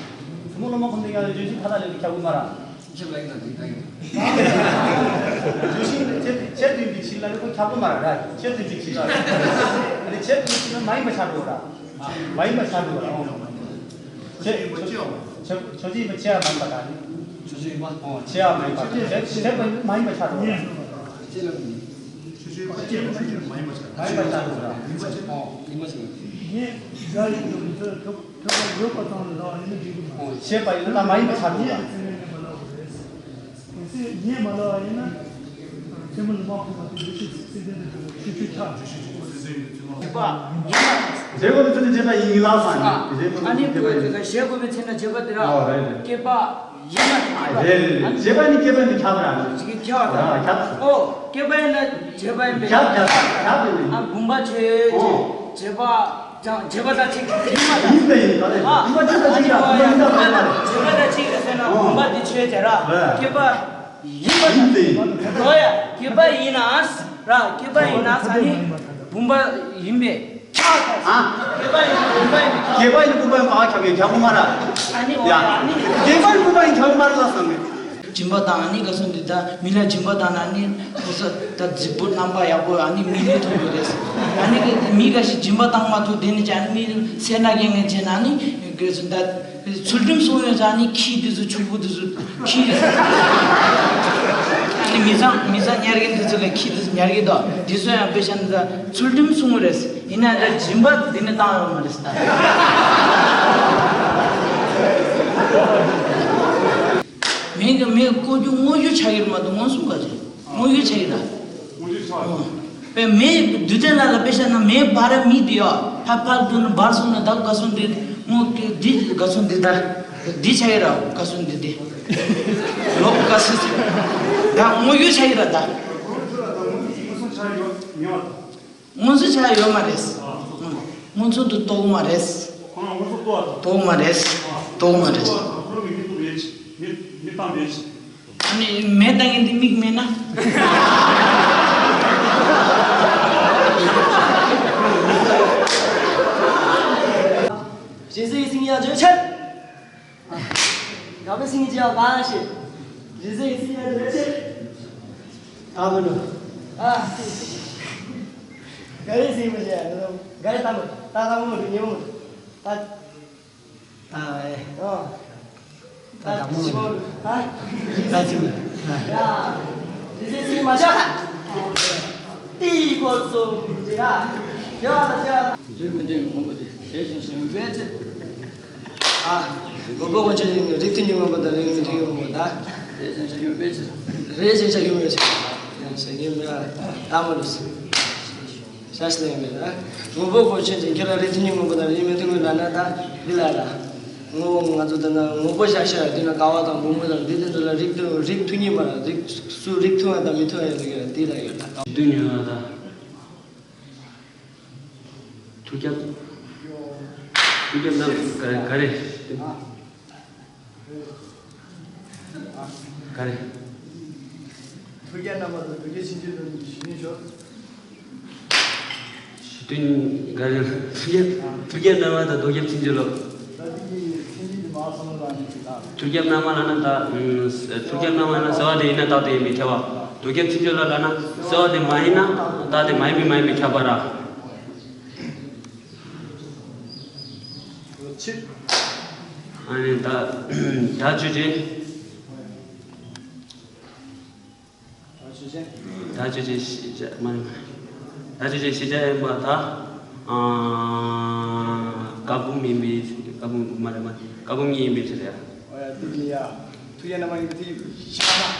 བཙུན་མོ་བླ་མ་ཁོང་དེ་ཉལ་བ་ལྗོན་ཤིང་ཁ་ཐག་ལས་ཀྱི་ཁྱབ་གི་མ་ར། ཆེ་ལ་ཡིན་ན་འགྲིག་ད་ཡིན། ཇོ་ཤིང་ཆེ་ཆེ་དུས་ཀྱི་ཆེ་ལ་ནི་ཁོ་ཁྱབ་གི་མ་ར་ར། ཆེ་དུས་ཀྱི་ཆེ་ལ་ནི་ཆེ་དུས་ཀྱི་ཆེ་ལ་མ་ཡིན་པ་ཆགས་འགྲོ་ར། མ་ཡིན་པ་ཆགས་འགྲོ་ར། ཆེ་ཆོ་ཆོ་ཆོ་ཆེ་ཡིན་པ་ཆེ་ཡ་མ་ཡིན་པ་ར། ཆོ་ཆེ་ཡིན་པ། ཨོ་ཆེ་ཡ་མ་ཡིན་པ་ཆེ་ཆེ་པ་མ་ཡིན་པ་ཆགས་འགྲོ་ར། ཆོ་ཆེ་ཡིན་པ་ཆེ་མ་ཡིན་པ་ཆགས་འགྲོ་ར། ཨོ། ཡིན་པ་ཆེ། ངས་དགྲ་ཡིན་ནམ་ཚོད་ཐོབ་ཐོབ་པ་ཡོད་པ་ཙམ་ལ་ལབ་པ་ཡིན་ན་འགྲིག་གི་མ་རེད། ཞེས་པ་ཡིན་ན་མ་ཡིན་པ་ཆགས་འདུག་ལ། ངས་ཚེ་ངས་མ་ལབ་པ་རེད། གལ་སྲིད་ངས་མ་ལབ་པ་ཡིན་ན། མཚན་མོ་ལ་མ་ཕོག་པ་དེ་འདི་ཕྱི་ཚིག་ཚིག་དོན་དུ་ཆུ་ཆུ་ཆགས། བྱེད་པ་ཡིན་ན། བྱེད་དགོས་པའི་ཚེ་ན་བྱེད་པ་ཡིན་ལ་སང་ནི། བྱེད་དགོས་ཨ་ནི་པའི་ཚེ་ན་བྱེད་དགོས་པའི་ཚེ་ན་བྱེད་པ་དེ་ར། ཨོ་རེད་རེད། སྐྱེས་པ་ཡིན་ན་སྐྱེས་པ། རེད་རེད་རེད། བྱེད་པ་ནི་སྐྱེས་པ་ནི་ཁྱབ་ར། ཅིག་ཁྱབ་ར། ཨ་ཁྱབ། ཨོ་སྐྱེས་པ་ཡིན་ན་བྱེད་པ་ཡིན་པས། ཁྱབ་ཁྱབ་ཁྱབ་དེ་ནི། ཨ་བུམ་པ་ཆོས་ཨོ། བྱེད་པ། ཀྱང་བྱེད་པ་དང་གཅིག་ཡིན་མ་ཡིན་པས་ཡིན་ད་རེད། ཨ་བུམ་པ་ཆོས་དང་གཅིག་ཡིན་ད་རེད། བུམ་པ་ཡིན་ད་རེད། བྱེད་པ་དང་གཅིག་རེད་ཟེར་ན་བུམ་པ་འདི་ཆོས་ཟེར་ར། སྐྱེས་པ་ཡིན་པ་ཡིན་པས་ཡིན། འགྲོ་ཡ་སྐྱེས་པ་ཡིན་ན་ར། སྐྱེས་པ་ཡིན་ན་ས་ནི་བུམ་པ་ཡིན་པས་ཁྱབ། ཨ། སྐྱེས་པ་ཡིན་ན་བུམ་པ་ཡིན་པས་ཁྱབ། སྐྱེས་པ་ཡིན་ན་བུམ་པ་ཡིན་པ་ཁྱབ་པས་ཁྱབ་གོ་མ་ར། ཨ་ནི་ཡ། ཨ་ནི་སྐྱེས་པ་ཡིན་བུམ་པ་ཡིན་ཁྱབ་གོ་མ་ར་ལ་བསམ་གི། སྦྱིན་པ་དང་ཨ་ནི་ག་སོང་འདི་ད་མི་ལ་སྦྱིན་པ་དང་ཨ་ནི་ཕུགས་ས་ད་རྫིག་པོ་རྣམ་པ་ཡག་པོ་ཨ་ནི་མི་ལུས་ཐོབ་ཡོད་རེད། ཨ་ནི་གི་མི་ག་ཞིག་སྦྱིན་པ་བཏང་མ་ཐུབ་དེ་ནི་ཅི་ཨ་ནི་མི་སེར་སྣ་རྒྱན་ངན་བྱས་ན་ཨ་ནི་ག་སོང་ད་ཚུལ་ཁྲིམས་སྲུང་ཡོད་ཙང་ཨ་ནི་ཁྱི་འདི་ཚོ་ཕྱུག་པོ་འདི་ཚོ་ཁྱི་ཨ་ནི་མི་ཚང་མི་ཚང་ཉར་གིན་འདི་ཚོ་ལ་ཁྱི་འདི་ཚོ་ཉར་གི་འདུག་འདི་ཚོ་ཡང་དཔེ་ཆ་འདི་ད་ཚུལ་ཁྲིམས་སྲུང་གི་རེད། ཡིན་ན་འདྲ་སྦྱིན་པ་འདི་ནི་བཏང་ཡོད་མ་རེད་ད། མི་གི་མི་བཀོལ་རྒྱུ་དངོས་རྒྱུ་ཆགས་ཀྱི་རེད་མ་གཏོགས་མངོན་སུམ་ག་ཚོད་དངོས་རྒྱུ་ཆགས་ཀྱི་རེད། དངོས་རྒྱུ་ཆགས་ཀྱི་རེད། པས་མི་དུས་ཚོད་ནང་ལ་དཔེ་བཤད་ན་མི་བར་མི་དེ་ཡོད་ཕར་ཕར་འགྲོ་ནས་འབར་སོང་ན་ད་ག་སོང་འདི་དངོས་འདི་ག་སོང་འདི་ད་འདི་ཆགས་ཀྱི་རེད་ག་སོང་འདི་དེ་ལོག་ག་སོང་ད་དངོས་རྒྱུ་ཆགས་ཀྱི་རེད་ད། མངོན་སུམ་ཆགས་ཡོད་མ་རེད། མངོན་སུམ་དུ་རྟོགས་མ་རེད། རྟོགས་མ་རེད། རྟོགས་མ་རེད། ཨ་ནི་མེ་བཏང་མཁན་དེ་མིག་མེད་ན། རེས་གཟའི་ཚེས་ཉི་ཤུ་ཆེད། དགའ་བའི་སེང་གེ་བྱ་བ་གང་ཞིག་རེས་གཟའ་ཡི་སྲིད་ཡ་རེ་ཆེ། ད་མི་འགྲོ། ཨ། དགའ་བའི་སེང་གེ་བྱ་ཡ་དགའ་བའི་ད་མི་ད་ད་མི་འགྲོ་ཉེ་མི་འགྲོ། ད། ད་ཨེ། ཨ། ད་ད་མི་འགྲོ། ཨ། ད་ཅི་མི། ཨ། ཡ། རེས་གཟའ་སེང་གེ་མ་ཆག་ཏི་གོ་སོ་ཇི་ར། ཡ་ཡ། ཇི་མི་ཇི་མི་མོ་གོ་ཇི་ཇི་ཞིང་ཞིང་བེ་ཅི། ཨ། མགོན་པོ་དཀོན་མཆོག་ཡིན། རིགས་མཐུན་གྱི་མགོན་པོ་དང་རིགས་མི་མཐུན་གྱི་མགོན་པོ་དང་། རེད་ཅེས་བྱ་ཡུམ་ཡོད་ཅེས། ཡང་ཞེས་ཉིན་མོའི་ཨ་ལྟ་མོ་ལུས། ཤ་ཤ་ལེན་མེད་ལ། མགོན་པོ་དཀོན་མཆོག་ཅན་ཁྱེད་ལ་རིགས་མཐུན་གྱི་མགོན་པོ་དང་རིགས་མི་མཐུན་གྱི་ལབ་ན་ད་འདི་ལ་ལ། ངོ་བོ་ང་ཚོ་ད་ན་མགོན་པོ་ཤ་ཤ་དེ་ན་ཀ་བ་དང་འབུམ་མོ་དང་འདི་དེ་ཚོ་ལ་རིགས་མཐུན་རིགས་མཐུན་གྱི་མ་ར་རིགས་སུ་རིགས་མཐུན་བ་དང་མི་མཐུན་བ་ཡོད་ཀྱི་འདི་ལ་ཡོད་ལ། དུས་ཉུང་བ་དང་། ཐུགས་རྒྱབ། ཐུགས་རྒྱབ་ན་ག་ག་རེ། ག་རེ། ཐུགས་རྒྱབ་རྣམ་པ་དང་རྡོ་རྗེ་འཆང་ཆེན་ལ་ཞུ་ནས་ཤོག་ཞུ་དོན་ག་རེ། ཐུགས་རྒྱབ་ཐུགས་རྒྱབ་རྣམ་པ་དང་རྡོ་རྒྱབ་འཆང་ཆེན་ལ། ད་འདི་གི་འཆང་ཆེན་གྱི་མ་གསུངས་ལ་ནི་ཞུ་དང་། ཐུགས་རྒྱབ་རྣམ་པ་ལ་ན་ད། ཐུགས་རྒྱབ་རྣམ་པ་ལ་ཟེར་བ་དེ་ཡིན་ན་རྟགས་དེ་ཡིན་པས་ཁྱབ་པ། རྡོ་རྒྱབ་འཆང་ཆེན་ལ་ལབ་ན་ཟེར་བ་དེ་མ་ཡིན་ན་རྟགས་དེ་མ་ཡིན་པས་མ་ཡིན་པས་ཁྱབ་པ་ར། ཨ་ནི་ད་ད་ཆོས་ཅན། ད་ཆོས་ཅན། ད་ཆོས་ཅན་ཤེས་བྱ་མ་རེད། ད་ཆོས་ཅན་ཤེས་བྱ་ཡིན་པ་ད། ཨ། ཀ་བུམ་ཡིན་པའི་ཀ་བུམ་མ་རེད་མ་རེད། ཀ་བུམ་གཉིས་ཡིན་པའི་ཕྱིར་ཡ། ཨོ་ཡ་དེ་ནི་ཡ། ཐུགས་རྒྱབ་རྣམ་པ་གཉིས་པའི་ཐུགས་ཡིན་ཤ་ན།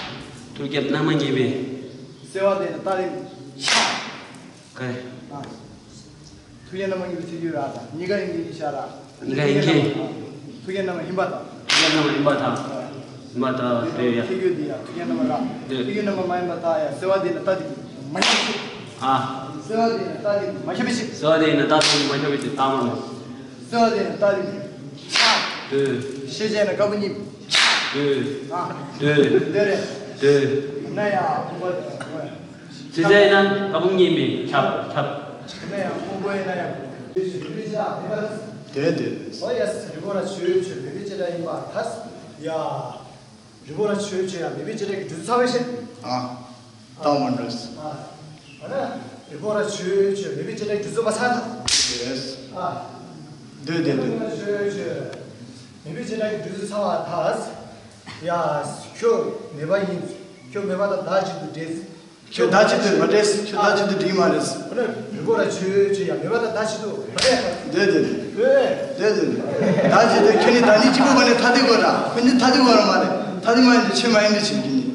ཐུགས་རྒྱབ་རྣམ་པ་གཉིས་པའི། གསལ་བ་དེ་ནི་རྟགས་ཡིན་ཤ། ག་རེ། ཨ། ཐུགས་རྒྱབ་རྣམ་པ་གཉིས་པའི་ཚིག་ཡོད་ར་དང་གཉིས་ཀ་ཡིན་གྱི་ཤ་ར། གཉིས་ཀ་ཡིན་གྱི། ཐུགས་རྒྱབ་རྣམ་པ་ཡིན་པ་དང་། ཐུགས་རྒྱབ་རྣམ་པ་ཡིན་པ་དང་། ཡིན་པ་དང་དེ་ཡ། ཐིག་ཡོད་དེ་ཡ་ཐུགས་རྒྱབ་རྣམ་པ་ར། དེ། ཐིག་ཡོད་རྣམ་པ་མ་ཡིན་པ་དག་ཡ་གསལ་བ་དེ་ནི་རྟགས་དེ་མ་ཡིན། ཨ། གསལ་བ་དེ་ནི་རྟགས་དེ་མ་ཁྱབ་པའི་ཕྱིར། གསལ་བ་དེ་ནི་རྟགས་དེ་མ་ཁྱབ་པའི་ཕྱིར་རྟགས་མ་ལོ། གསལ་བ་དེ་ནི་རྟགས་དེ་ཁྱབ། དེ། ཤེས་བྱ་ནི་ཀ་བུམ་གཉིས། དེ། ཨ། དེ། དེ་རེད། དེ། ན་ཡ་ཁོ་བ། ཚིག་གསལ་ན་ཀ་བུམ་གཉིས་མེད་ཁྱབ་ཁྱབ། ན་ཡ་ཁོ་བ་ན་ཡ། དེ་དེ། ཨོ་ཡ་རི་བོ་ར་ཆོས་ཆོས་མེད་པའི་བྱེ་བྲག་ཡིན་པ་ཐལ། ཡ། རི་བོ་ར་ཆོས་ཆོས་ཡ་མེད་པའི་བྱེ་བྲག་གི་འགྲོས་ཚང་བའི་ཕྱིར། ཨ། རྟགས་མ་འགྲོས། ཨ། ཨ་ན། རི་བོ་ར་ཆོས་ཆོས་མེད་པའི་བྱེ་བྲག་གི་འགྲོས་ཚང་བ་ཚང་ཐལ། ཡེས། ཨ། དེ་དེ་དེ། རི་བོ་ར་ཆོས་ཆོས་མེད་པའི་བྱེ་བྲག་གི་འགྲོས་ཚང་བ་ཐལ། ཡ། ཁྱོད་མེད་པ་ཡིན། ཁྱོད་མེད་པ་དང་བདག་གཅིག་ཏུ་འདྲེས། ཁྱོད་བདག་གཅིག་ཏུ་མ་འདྲེས། ཁྱོད་བདག་གཅིག་ཏུ་འདྲེས་མ་རེད། ཨ་ནི་རི་བོ་ར་ཆོས་ཆོས་ཡ་མེད་པ་དང་བདག་གཅིག་ཏུ་མ་འདྲེས། དེ་དེ་དེ། ཨེ། དེ་དེ་དེ། བདག་གཅིག་ཏུ་ཁྱོད་ནི་བདག་ཉིད་གཅིག་པུ་ག་ནས་ཐ་དད་དགོས་ར། ཁྱོད་ནི་ཐ་དད་དགོས་ར་མ་རེད། ཐ་དད་མ་ཡིན་དུས་ཆོས་མ་ཡིན་དུས་ཆོས་ཀྱི་ནི།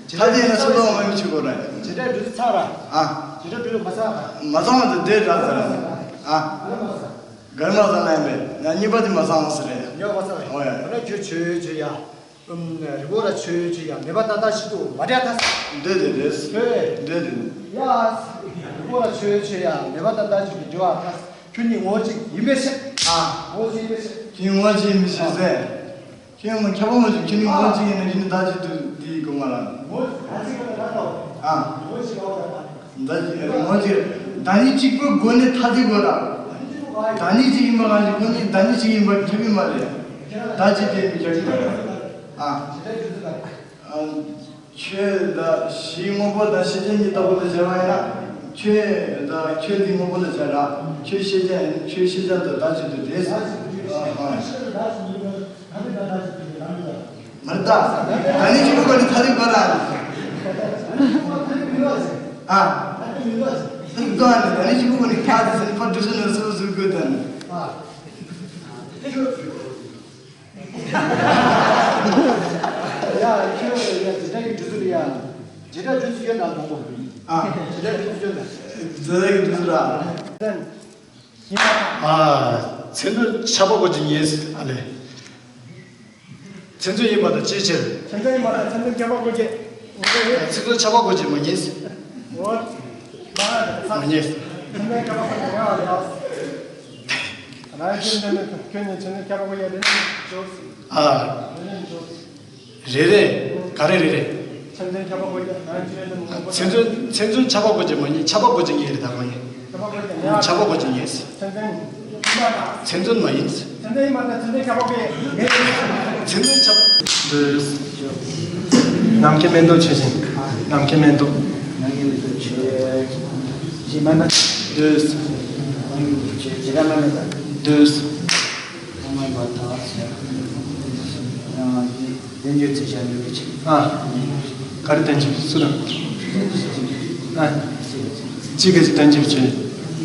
ཐ་དད་ཡིན་ན་སོ་སོ་མ་ཡིན་ཆོས་དགོས་ར། བྱེ་བྲག་འགྲོས་ཚང་ར། ཨ། བྱེ་བྲག་འགྲོས་མ་ཚང་ར། མ་ཚང་བ་དེ་དེ་ར་ཟེར་ར། ཨ། ག་རེ་མ་ཚང་ན་ཡིན་པས་ན་གཉིས་པ་དེ་མ་ཚང་བ་ཟེར་རེད། གཉིས་པ་མ་ཚང་ར། ཨོ་ཡ། ཨ་ན་ཁྱོད་ཆོས་ཆོས་ཡ། ཨུམ། རི་བོ་ར་ཆོས་ཆོས་ཡ་མེད་པ་དང་བདག་གཅིག་ཏུ་མ་འདྲེས་ཐལ། འདོད་དེ་རེད། འདོད། འདོད་དེ་རེད། ཡ། རི་བོ་ར་ཆོས་ཆོས་ཡ་མེད་པ་དང་བདག་གཅིག་ཏུ་འདྲེས་པ་ཐལ། ཁྱོད་ཉིད་ངོ་བོ་གཅིག་ཡིན་པའི་ཕྱིར། ཨ། ངོ་བོ་གཅིག་ཡིན་པའི་ཕྱིར། ཁྱོད་ངོ་བོ་གཅིག་ཡིན་པའི་ཕྱིར་ཟེར། ཁྱོད་ངོ་ཁྱབ་པ་ངོ་ཅིག་ཁྱོད་ཉིད་ངོ་བོ་གཅིག་ཡིན་ན་ཁྱོད་ཉིད་བདག་གཅིག་ཏུ་འདི་ཡི་གོ་མ་ལ། ངོ་བོ་གཅིག་པ་དང་ལྷག་པ། ཨ། ངོ་བོ་གཅིག་པ་དང་ལྷག་པ། བདག་གཅིག་ངོ་གཅིག་བདག་ཉིད་གཅིག་པུའི་སྒོ་ནས་ཐ་དད་དགོས་ར། བདག་ཉིད་གཅིག་ཡིན་པ་གང་ཞིག་ཁོ་ནི་བདག་ཉིད་གཅིག་ཡིན་པ་ཁྱབ་ཀྱི་མ་རེད། བདག་གཅིག་དེ་མི་ཁྱབ་ཀྱི་མ་རེད། ཨ། ཨ། ཁྱོད་དང་གཞིའི་དངོས་པོ་དང་ཤེས་བྱ་གཉིས་ལྟ་བུ་ལ་སྦྱར་བ་ཡིན་ན། ཁྱོད་དང་ཁྱོད་འདི་དངོས་པོ་ལ་སྦྱར་ར། ཁྱོད་ཤེས་བྱ་ཡིན་ཁྱོད་ཤེས་བྱ་དང་བདག་གཅིག་ཏུ་འདྲེས། ཨ། མ་རེད་ད། བདག་ཉིད་གཅིག་པུ་ག་ནས་ཐ་དད་དགོས་ར། ཨ། ཐ་དད་དགོས་ར་ནི་བདག་ཉིད་གཅིག་པུ་ག་ནས་ཐ་དད་ཟེར་ནས་ཕར་འགྲོ་ས་ནས་སུ་སུ་དགོས་དང་། ཨ། ཡ་ཁྱོད་ཡ་འདི་འདྲ་གི་འགྲོ་ས་རེད་ཡ། འདི་འདྲ་འགྲོ་ས་ཡོད་ན་མཐོང་གོ། ཨ། འདི་འདྲ་འགྲོ་ས་ཡོད་ན། འདི་འདྲ་གི་འགྲོ་ས་ར། ཨ། མཚན་མཚོན་ཁྱབ་པ་དགོས་ཀྱི་ཉེས་ཨ་ལེ། མཚན་མཚོན་ཡིན་པ་དང་ཅིའི་ཕྱིར། མཚན་མཚོན་ཡིན་པ་དང་མཚན་མཚོན་ཁྱབ་པ་དགོས་ཀྱི། མཚན་མཚོན་ཁྱབ་པ་དགོས་ཀྱི་མ་ཉེས། འོ། མ་ཉེས། མཚན་མཚོན་ཁྱབ་པ་དགོས་ཀྱི་ཉེས་ཨ་ལེ། རང་བཞིན་མཚན་མཚོན་ཁྱོད་ཉིད་མཚན་མཚོན་ཁྱབ་པ་དགོས་ཀྱི་རེད། ཨ། རེད་རེད། ག་རེ་རེད་རེད། མཚན་མཚོན་ཁྱབ་པ་དགོས་ཀྱི་རང་བཞིན་མཚན་མཚོན་ཁྱབ་པ་དགོས་ཀྱི་མ་ཉེས་ཁྱབ་པ་དགོས་ཀྱི་ཉེས་རེད་ད་གོ་ཡིན། ཁྱབ་པ་དགོས་ཀྱི་ཉེས། མཚན་མཚོན་མ་ཡིན། མཚན་མཚོན་ཁྱབ་པ་དགོས། ནམ་མཁའི་མེ་ཏོག་ཆོས་ཅན། ནམ་མཁའི་མེ་ཏོག་ནམ་མཁའི་མེ་ཏོག་ཆོས་ཅན་མ་ཡིན་པ། འདོད། ནམ་མཁའི་མེ་ཏོག་ཆོས་ཅན་མ་ཡིན་པ། འདོད། མ་ཡིན་པ་དང་། དོན་སྤྱིར་ཚིག་བྱ་འདོད་པའི་ཕྱིར། ཨ། ག་རེ་དོན་སྤྱིར་སུ་དང་། ཨ། གཅིག་གི་དོན་སྤྱིར་བྱེད།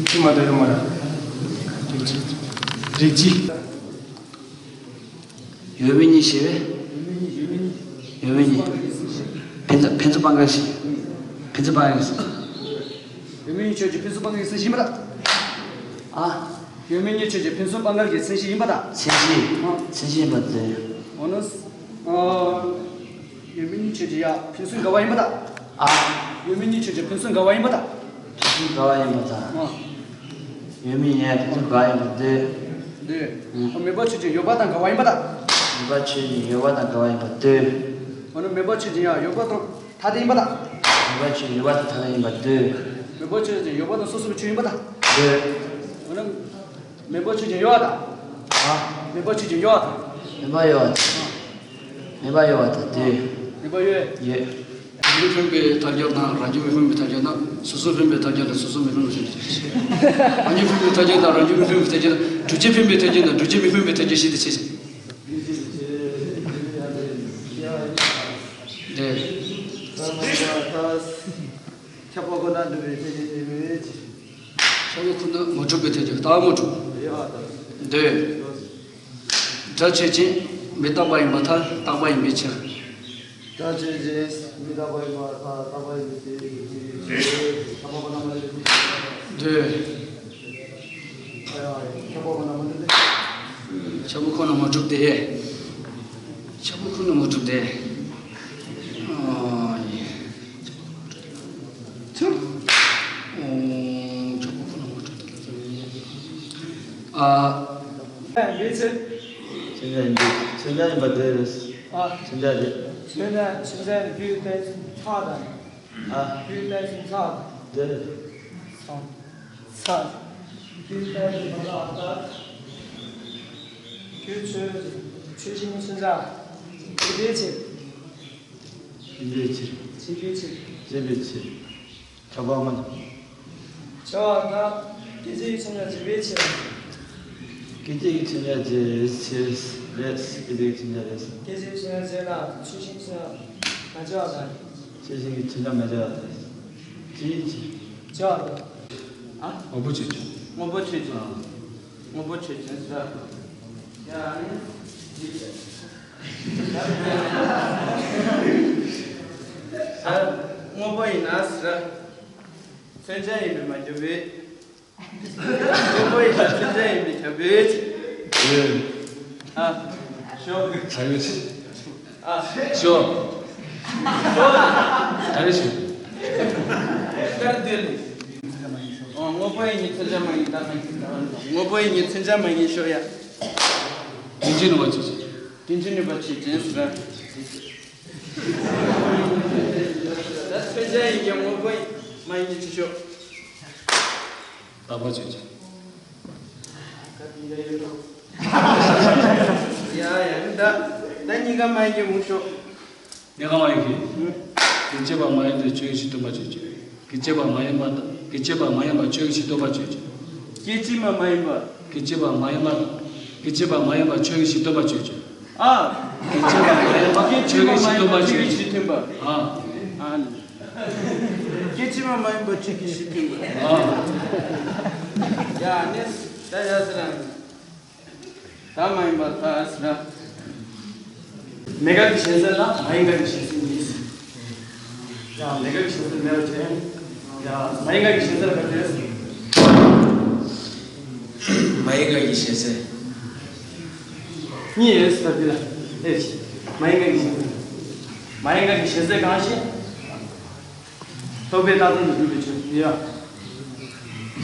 དེ་མ་གཏོགས་ཡོད་མ་རེད། རིགས་གཅིག་ཡོད་མེད་གཉིས་ཞེས་པས། ཡོད་མེད་གཉིས། ཕན་ཚུན་ཕན་ཚུན་སྤང་བྱ་ཞེས། ཕན་ཚུན་སྤང་བྱ་ཞེས། ཡོད་མེད་གཉིས་ཆོས་ཅན། ཕན་ཚུན་སྤང་བྱའི་མཚན་གཞི་ཡིན་པར་ཐལ། ཨ། ཡོད་མེད་གཉིས་ཆོས་ཅན། ཕན་ཚུན་སྤང་བྱའི་མཚན་གཞི་ཡིན་པར་ཐལ། མཚན་གཞི། ཨ། མཚན་གཞི་ཡིན་པར་ཐལ། འོ་ན། ཨ། ཡོད་མེད་གཉིས་ཆོས་ཅན། ཡ། ཕན་ཚུན་འགལ་བ་ཡིན་པར་ཐལ། ཨ། ཡོད་མེད་གཉིས་ཆོས་ཅན། ཕན་ཚུན་འགལ་བ་ཡིན་པར་ཐལ། ཕན་ཚུན་འགལ་བ་ཡིན་པར་ཐལ། ཨ། ཡོད་མེད་གཉིས་ཕན་ཚུན་འགལ་བ་ཡིན་པར་ཐལ། འདོད། ཨང་། མེད་པ་ཆོས་ཅན། ཡོད་པ་དང་འགལ་བ་ཡིན་པར་ཐལ། མེད་པ་ཆོས་ཅན། ཡོད་པ་དང་འགལ་བ་ཡིན་པར་འདོད། འོ་ན་མེད་པ་ཆོས་ཅན། ཡ། ཡོད་པ་དང་ཐ་དད་ཡིན་པར་ཐལ། མེད་པ་ཆོས་ཅན། ཡོད་པ་དང་ཐ་དད་ཡིན་པར་འདོད། མེད་པ་ཆོས་ཅན། ཡོད་པ་དང་སོ་སོ་བའི་ཆོས་ཡིན་པར་ཐལ། འདོད། འོ་ན། མེད་པ་ཆོས་ཅན། ཡོད་པར་ཐལ། ཨ། མེད་པ་ཆོས་ཅན། ཡོད་པར་ཐལ། མེད་པ་ཡོད་པར་ཐལ། མེད་པ་ཡོད་པར་ཐལ། འདོད། མེད་པ་ཡོད། ཡོད། རང་རྒྱུད་འཕེན་པའི་ཐལ་འགྱུར་དང་རང་རྒྱུད་མི་འཕེན་པའི་ཐལ་འགྱུར་དང་། སོ་སོ་འཕེན་པའི་ཐལ་འགྱུར་དང་སོ་སོ་མི་འཕེན་པའི་ཐལ་འགྱུར་ཞེས། རང་རྒྱུད་འཕེན་པའི་ཐལ་འགྱུར་དང་རང་རྒྱུད་མི་འཕེན་པའི་ཐལ་འགྱུར། སྒྲུབ་བྱེད་འཕེན་པའི་ཐལ་འགྱུར་དང་སྒྲུབ་བྱེད་མི་འཕེན་པའི་ཐལ་འགྱུར་ཞེས་ཏེ་ཕྱེ་ཞིང་། འདོད། ཁྱབ་པ་ཁོ་ན་སྒྲུབ་པའི་ཐལ་འགྱུར་ཞེས་པས། ཁྱབ་པ་ཁོ་ན་མ་གྲུབ་པའི་ཐལ་འགྱུར། རྟགས་མ་གྲུབ། འདོད། སྒྲ་ཆོས་ཅན། མི་རྟག་པ་ཡིན་པར་ཐལ། རྟག་པ་ཡིན་པའི་ཕྱིར། སྒྲ་ཆོས་ཅན། མི་རྟག་པ་ཡིན་པར་ཐལ། རྟག་པ་ཡིན་པའི་ཕྱིར། ཁྱབ་པ་ཁོ་ན་མ་གྲུབ་སྟེ། འདོད། ཁྱབ་པ་ཁོ་ན་མ་གྲུབ་སྟེ། ཁྱབ་པ་ཁོ་ན་མ་གྲུབ་སྟེ། ཁྱབ་པ་ཁོ་ན་མ་གྲུབ་སྟེ། ཨ། ཡེ། ཁྱབ། ཨོ། ཁྱབ་པ་ཁོ་ན་མ་གྲུབ་སྟེ། ཨ། མཚོན་བྱ་ཡིན་པའི། མཚོན་བྱ་ཡིན་པ་འདོད། ཨ། མཚོན་བྱ་རེད། མཚོན་བྱ། མཚོན་བྱ་རྒྱུ་དེ་ཚོ་དང་། ཨ། རྒྱུ་དེ་ཚོ་དང་། འདོད། སོང་། ས། རྒྱུ་དེ་ཚོ་དང་། རྒྱུ་ཆོས། ཆོས་ཅན་མཚོན་བྱ། བྱེད་པའི་ཕྱིར། བྱེད་པའི་ཕྱིར། བྱེད་པའི་ཕྱིར། བྱེད་པའི་ཕྱིར། ཁྱབ་པ་མ། བྱ་བ་དང་། སྐད་ཅིག་གི་མཚོན་བྱ་བྱེད་པའི་ཕྱིར། སྐད་ཅིག་གི་མཚོན་བྱ་བྱེད་ཕྱིར་རེད། སྐད་ཅིག་གི་མཚོན་བྱ་བྱེད་ན་ཆོས་ཅན་མཚོན་བྱ་བྱེད་ན་མ་བྱས་པ་དང་། ཆོས་ཅན་གྱི་མཚོན་བྱ་མ་བྱས་པ་དང་། ཅིའི་ཕྱིར། བྱས་པ་དང་། ཨ། དངོས་པོ་ཆོས་ཅན། དངོས་པོ་ཆོས་ཅན། ཨ། དངོས་པོ་ཆོས་ཅན་ཟེར། ཡ་ནི། དངོས་པོ་ཡིན་ན་ཟེར། མཚོན་བྱ་ཡིན་པས་མ་ཁྱབ་པས། དངོས་པོ་ཡིན་ན་མཚོན་བྱ་ཡིན་པས་ཁྱབ་པས། ཨ། ཞོ། ཨ། ཞོ། ཞོ། ད་རེ་ཞོ། ད་རེ་དེ་ལས། ཨོ། དངོས་པོ་ཡིན་ནི་མཚོན་བྱ་མ་ཡིན་ད་མ་ཡིན། དངོས་པོ་ཡིན་ནི་མཚོན་བྱ་མ་ཡིན་ཞོ་ཡ། དེ་འདྲ་ནི་མ་བྱེད་ཅིག་དེ་འདྲ་ནི་མ་བྱེད་ཅིག་ཟེར། ད་མཚོན་བྱ་ཡིན་ཀྱང་དངོས་པོ་མ་ཡིན་ཅི་ཤོག་རྟག་པ་ཆོས་ཅན། ཡ་ཡ། ད་ད་གཉིས་ཀ་མ་ཡིན་ཀྱང་ངུ་ཤོག་གཉིས་ཀ་མ་ཡིན་གྱི། སྐད་ཅིག་པ་མ་ཡིན་པའི་ཆོས་ཀྱི་གཞི་སྟོན་པ་ཆོས་ཅན། སྐད་ཅིག་པ་མ་ཡིན་པ་དང་། སྐད་ཅིག་པ་མ་ཡིན་པ་ཆོས་ཀྱི་གཞི་སྟོན་པ་ཆོས་ཅན། སྐད་ཅིག་མ་མ་ཡིན་པ། སྐད་ཅིག་པ་མ་ཡིན་པ་དང་། སྐད་ཅིག་པ་མ་ཡིན་པ་ཆོས་ཀྱི་གཞི་སྟོན་པ་ཆོས་ཅན། ཨ། སྐད་ཅིག་པ་མ་ཡིན་པ་ཆོས་ཀྱི་གཞི་སྟོན་པ་ཆོས་ཅན། ཨ། ཨ་ནི། སྐད་ཅིག་མ་མ་ཡིན་པ་ཆོས་ཀྱི་གཞི་སྟོན་པ། ཨ། ཡ་ནི། ད་ཡ་ཟེར་ར། ད་མ་ཡིན་པ་ད་ཟེར་ར། མེད་དགག་གི་གཞན་སེལ་དང་མ་ཡིན་དགག་གི་གཞན་སེལ་གཉིས། ཡང་མེད་དགག་གི་གཞན་སེལ་མེད་པ་བྱས། ཡང་མ་ཡིན་དགག་གི་གཞན་སེལ་ག་ཚོད་ཡོད། མ་ཡིན་དགག་གི་གཞན་སེལ་གཉིས་ཡོད་ཟེར་དེ་ལ། ཨེ། མ་ཡིན་དགག་གི་གཞན་སེལ། མ་ཡིན་དགག་གི་གཞན་སེལ་གང་ཞིག་རྟོག་པས་རྟགས་ཙམ་དུ་སྒྲུབ་པའི་ཆོས་ཡ།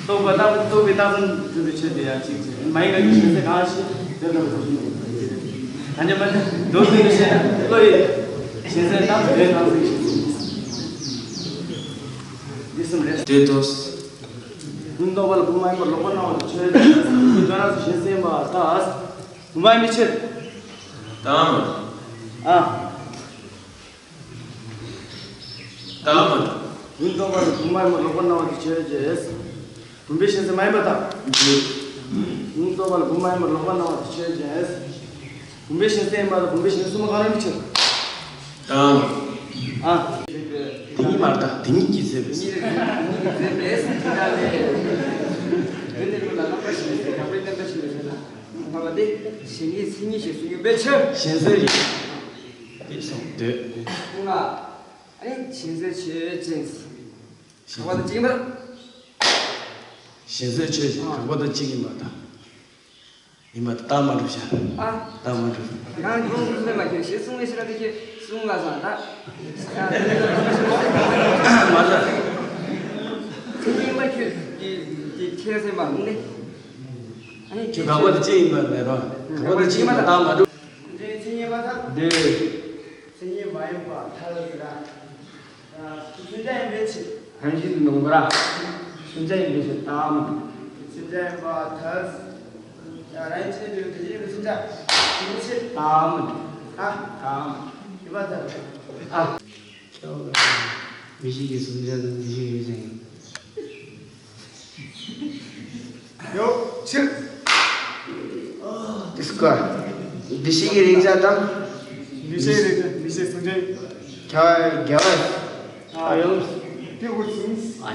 རྟོག་པ་རྟགས། རྟོག་པས་རྟགས་ཙམ་དུ་སྒྲུབ་པའི་ཆོས་དེ་ཡང་གཅིག་བྱས། མ་ཡིན་དགག་གི་གཞན་སེལ་གང་ཞིག་དེ་ལྟ་བུ་རྟོགས་ཤིང་། ད་ཉམས་མ་མདོར་བསྡུས་ནས་བཤད་ན་བློ་ཡི་གཞན་སེལ་དང་བློའི་རྟགས་ཚིག་གཞན་སེལ། འདི་གསུམ་རེད། དེ་ལྟར། ཀུན་རྟོག་པ་ལ་བུམ་མ་ཡིན་པར་ལོག་པར་སྣང་བ་དེ་ཆོས་ཅན། ཀུན་རྟོག་རང་གཞན་སེལ་ཡིན་པ་ལྟར། བུམ་མ་ཡིན་པའི་ཕྱིར། དང་། ཨ། ད་མ། ཀུན་རྟོག་པ་ལ་བུམ་མ་ཡིན་པར་ལོག་པར་སྣང་བ་དེ་ཆོས་ཅན། བུམ་པའི་གཞན་སེལ་མ་ཡིན་པར་ཐལ། ཀུན་རྟོག་པ་ལ་བུམ་མ་ཡིན་པར་ལོག་པར་སྣང་བ་དེ་ཆོས་ཅན། བུམ་པའི་གཞན་སེལ་ཡིན་པ་དང་བུམ་པའི་གཞན་སེལ་གསུམ་པོ་གང་རུང་གི་ཕྱིར། ད་མ། ཨ། དེ་གཉིས་མ་རེད་ད། དེ་གཉིས་ཀྱིས་ཟེར་བས། དེ་གཉིས་ཀྱིས་ཟེར་བས། དེ་ལ་རྣམ་པ་ཤེས་མི་ཟེར། རྣམ་པའི་བསྟན་པ་ཤེས་མི་ཟེར་ན། ལྔ་པ་དེ་གཞན་གྱི་མཚན་ཉིད་ཞེས་གསུངས་ཡོད་པའི་ཕྱིར། གཞན་སེལ་ཡིན། དེ་གསུངས་འདོད། ལྔ། ཨ་ནི་གཞན་སེལ་ཆོས་ཅན། ག་པ་དང་གཅིག་ཡིན་པ། གཞན་སེལ་ཆོས་ཅན། ག་པ་དང་གཅིག་ཡིན་པ་དང་། ཡིན་པ་དང་རྟགས་མ་གྲུབ་བྱ། ཨ། རྟགས་མ་གྲུབ། ཡང་གོང་དུ་སྨོས་པ་ཁྱོད་ཞེས་གསུངས་པའི་ཕྱིར་དེ་ཁྱོད་གསུངས་ལ་བཟང་ད། མ་རེད། མཚན་ཉིད་ཡིན་པ་ཁྱོད་ཀྱི་ཀྱི་ཁྱད་སེམས་པ་ལུང་ནི། ཨ་ནི་ཁྱོད་ག་པ་དང་གཅིག་ཡིན་པ་མེད་རོ། ག་པ་དང་གཅིག་ཡིན་པ་རྟགས་མ་གྲུབ། འདི་མཚན་ཉིད་མ་ཐག་འདི། མཚན་ཉིད་མ་ཡིན་པ་ཐལ་ཟེར་ར། མཚན་བྱང་ཡིན་པའི་ཕྱིར། ཕན་ཚུན་དུ་ནོངས་པ་ར། མཚན་བྱང་ཡིན་པའི་ཕྱིར་རྟགས་མ་གྲུབ། མཚན་བྱང་ཡིན་པ་ཐལ། ཡང་རང་ཡིན་ཕྱིར་དུ་དེ་ཡིན་པའི་མཚན་བྱང་ཡིན་ཕྱིར་རྟགས་མ་གྲུབ། ཨ། རྟགས་མ་གྲུབ། ཡིན་པ་ཐལ། ཨ། མིག་ཤེས་ཀྱི་གཟུང་བྱ་དང་མིག་ཤེས་ཡོད་ཅིང་། ཡོད་ཕྱིར། དེ་སྐོར། འདུ་ཤེས་ཀྱི་རེག་བྱ་དང་། འདུ་ཤེས་རེག་བྱ། འདུ་ཤེས་གཟུང་བྱ་ཡིན། རྒྱ་བ་རྒྱ་བ། ཨ་ཡོང་། དེ་འུ་ཚུན། ཨ་ཡ།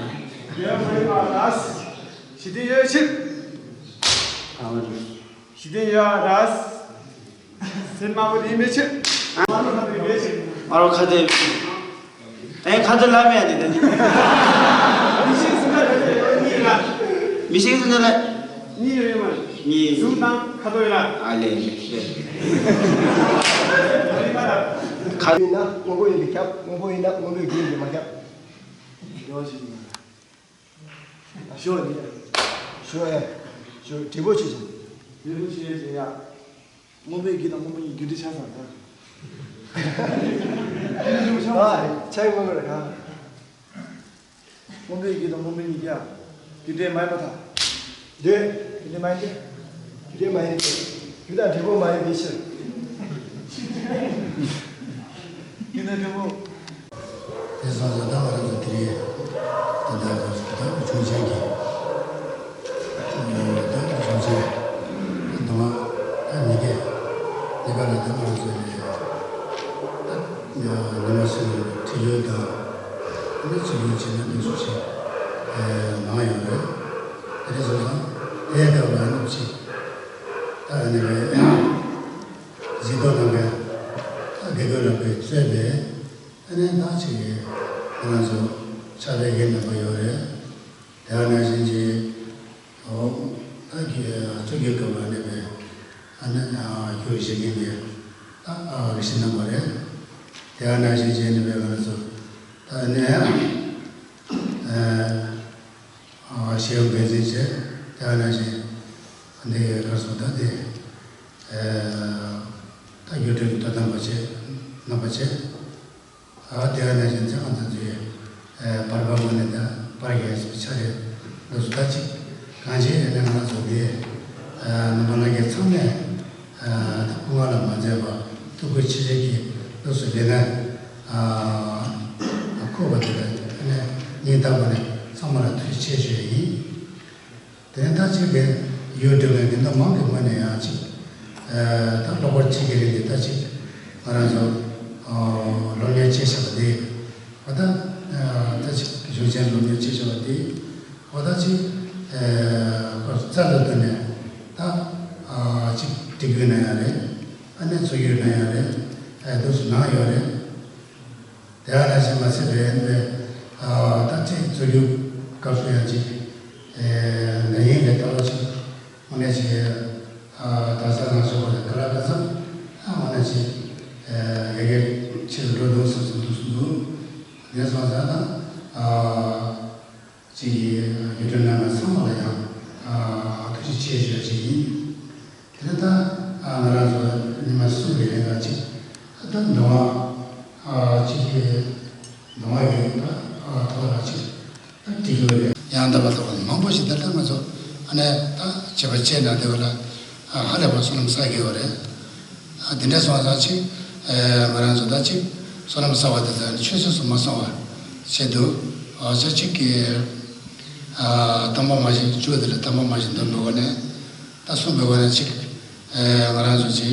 རྒྱ་བ་ཡོད་པ་ལ། གཞི་རྟེན་ཡོད་ཕྱིར། ཨ་བ་རེད། གཞི་རྟེན་ཡོད་ར། སེམས་དམར་པོ་དེ་ཡིན་པའི་ཕྱིར། དམར་པོ་ཁ་དོག་ཡིན་པའི་ཕྱིར། དམར་པོ་ཁ་དོག་ཡིན་པའི་ཕྱིར། ཨེ་ཁ་དོག་ལ་མེད་དེ་ད་ནི། མིག་ཤེས་གཟུང་བྱ་ལ་གཉིས་ལ། མིག་ཤེས་གཟུང་བྱ་ལ། གཉིས་ཡོད་མ། གཉིས། གཟུགས་དང་ཁ་དོག་ཡོད་ལ། ཨ་ལས་ལས། ཁ། ཡིན་ན་སྔོན་པོ་ཡིན་པས་ཁྱབ། སྔོན་པོ་ཡིན་ན་སྔོན་པོའི་རྒྱུ་ཡིན་པས་མ་ཁྱབ། འགྲེལ་བ་ཞིག་ཡིན། ཞོ་ནི། ཞོ་ཨེ། ཞོ་དྲི་བོ་ཆེ་ཆུང་། དྲི་བོ་ཆེ་ཆུང་ཡ། སྔོན་པོའི་རྒྱུ་དང་སྔོན་པོ་གཉིས་རྒྱུ་འབྲས་ཆ་ཚང་ཡ། རྒྱུ་འབྲས་ཆ་ཚང་། ཨ། ཆ་ཡི་སྔོན་པོ་རེད་ག། སྔོན་པོའི་རྒྱུ་དང་སྔོན་པོ་གཉིས་ཀྱི་ཡ། རྒྱུ་འབྲས་མ་ཡིན་པ་དང་། འདོད། རྒྱུ་འབྲས་མ་ཡིན་ཏེ། རྒྱུ་འབྲས་མ་ཡིན་ཏེ། རྒྱུ་དང་འབྲས་བུ་མ་ཡིན་པའི་ཕྱིར། རྒྱུ་དང་འབྲས་བུ། དེ་སོང་ཙང་ད་ང་རང་ཚོ་དེ་རིང་ད་ལྟ་ད་ད་བྱུང་ཆེན་གྱི་ད་བྱུང་ཆེན་དུ་མ་ད་ཉི་གེ་ཉི་ག་ལ་ད་ང་རང་ཚོ་ནས་ད་ཉི་མ་སུ་ཁྲིད་ཡོད་དང་ཨ་ནི་ཚུར་ཡོང་བྱས་ན་དེ་ཚོ་ཞིག་གནང་ཡོད་རེད། དེ་རེད་སོང་ཙང་དེ་ལྟ་བུ་ཨ་ནུ་ཅིག་ད་ཨ་ནི་རེད། གཟིགས་རྟོག་གནང་མཁན་ད་དགེ་བསྐོས་རྣམ་པས་གཙོས་པའི་ཨ་ནི་ད་ཅིག་ང་རང་ཚོ་ཕྱག་ལས་ཡིན་ནང་པ་ཡོད་རེད། དེ་ནང་བཞིན་གྱི་ཨོ་ད་གི་ཚོ་གི་སྐབས་ལ་གནས་པའི་ཨ་ནི་ཨ་ཁྱོད་བཞེས་མཁན་དེ་ད་ཨ་རེ་ཞིག་གནང་བ་རེད། དེ་ནང་བཞིན་གྱི་གནས་པའི་ང་རང་ཚོ་ད་ཨ་ནི་ཨ། ཨ་ཞེས་འབད་བརྩོན་བྱས། དེ་ནང་བཞིན་འདི་གར་སོང་ད་དེ་ཨ་ད་རྒྱུ་འབྲས་ཀྱི་དོན་དམ་པ་བྱས་རྣམ་པ་བྱས། ཨ་དེ་ནང་བཞིན་ཚེ་གང་ཚེ་ཚེ་ཨ་བར་པ་ངོ་ནས་ད་བར་ཡས་སུ་ཆ་རེ་ལོ་སུ་ད་ཅིག་གང་བྱས་ཡས་ནས་ང་ཚོ་འདི་ཨ་ནང་པ་ལྷན་རྒྱས་ཚང་མས་ཨ་ད་སྐུ་ངལ་ལ་མ་འཛེམས་པ་ཐུགས་ཁུར་ཆེ་ཆེ་གིས་ལོ་སུ་ལས་ནས། ཨ་ཁོ་བ་དེ་ལ་ཨ་ནི་སྙིང་ཐག་པ་ནས་ཚང་མ་ལ་ཐུགས་རྗེ་ཆེ་ཞུ་ཡ་ཡིན། དེ་ནས་ད་ཅིག་གི་ཡུལ་འབྲེལ་བའི་འདི་འདྲ་མང་གི་ངོས་ནས་ཡང་ཅིག་ཨ་ད་ལོ་འཁོར་གཅིག་གི་རིང་གི་ད་ཅིག་ང་རང་ཚོ་ཨ་སློབ་གཉེར་བྱས་བཞག་པ་དེ་བ་ད་ཨ་ད་ཅིག་གཞུང་ཆེན་སློབ་གཉེར་བྱས་བཞག་པ་དེ་བ་ད་ཅིག་ཨ་རྩ་ལ་བསྡུ་ནས་ད་ཨ་ཅིག་སྒྲིག་ཡོད་ན་ཡང་རེད། ཨ་ནི་ཚུགས་ཡོད་ན་ཡང་རེད། ཨ་འདུག་སེ་གནང་ཡོད་རེད། དེ་ག་ནང་བཞིན་མ་ཚད་པའི་ཨ་ནི་ཨ་ད་ཅིག་ཚུགས་ཡོད་སྐབས་སུ་ཡང་ཅིག་ཨེ་ན་ཡིན་རེད། ལྟ་བ་ཅིག་དངོས་གནས་ཅིག་ཨ་དག་ས་ནང་ཆོག་པ་དང་ག་ལ་ག་ཚང་ཨ་དངོས་གནས་ཅིག་ཨེ་ཡ་གིར་ཆེ་རུ་འགྲོ་འདུག་བསམ་བསམ་འདུག་བསམ་འདུག་ངས་སོང་ཙང་ད་ཨ། ཅིག་གིས་ཡུལ་གྲུ་ནང་ལ་ཚང་མ་ལ་ཡང་ཨ་ཐུགས་རྗེ་ཆེ་ཞུ་ཡ་ཅིག་ཡིན། དེ་ནས་ད་ཨ་ང་རང་ཚོ་ཉི་མ་གསུམ་གྱི་རིང་ལ་ཅིག་ཨ་ད་འགྲོ་བ་ཨ་ཅིག་གི་འགྲོ་བ་ཡོད་པ་ཨ་ཐོག་ལ་ཅིག་ཨ་འགྲིག་ཡོད་རེད། ཡང་དག་པ་ཐོག་ལ་མང་པོ་ཞིག་ད་ལྟ་ང་ཚོ་ཨ་ནས་ད་བྱེད་པ་བྱས་ན་དེ་བ་ལ་ཨ་ཧ་ལས་པ་བསོད་ནམས་བསགས་ཀྱི་ཡོད་རེད། ཨ་དེ་འདྲ་སོང་ཙང་ཅིག་ཨ་ང་རང་ཚོ་ད་ཅིག་བསོད་ནམས་བསགས་པ་དེ་ཚོ་ཆུད་ཟོས་སུ་མ་སོང་བ་བྱེད་དུ་ཨ་ཅིག་གི་ཨ་དམ་པ་མ་ཞིག་བཅུ་དེ་ལ་དམ་པ་མ་ཞིག་འདོན་པའི་སྒོ་ནས་ད་གསུངས་པའི་སྒོ་ནས་ཅིག་ཨ་ང་རང་ཚོ་ཅིག་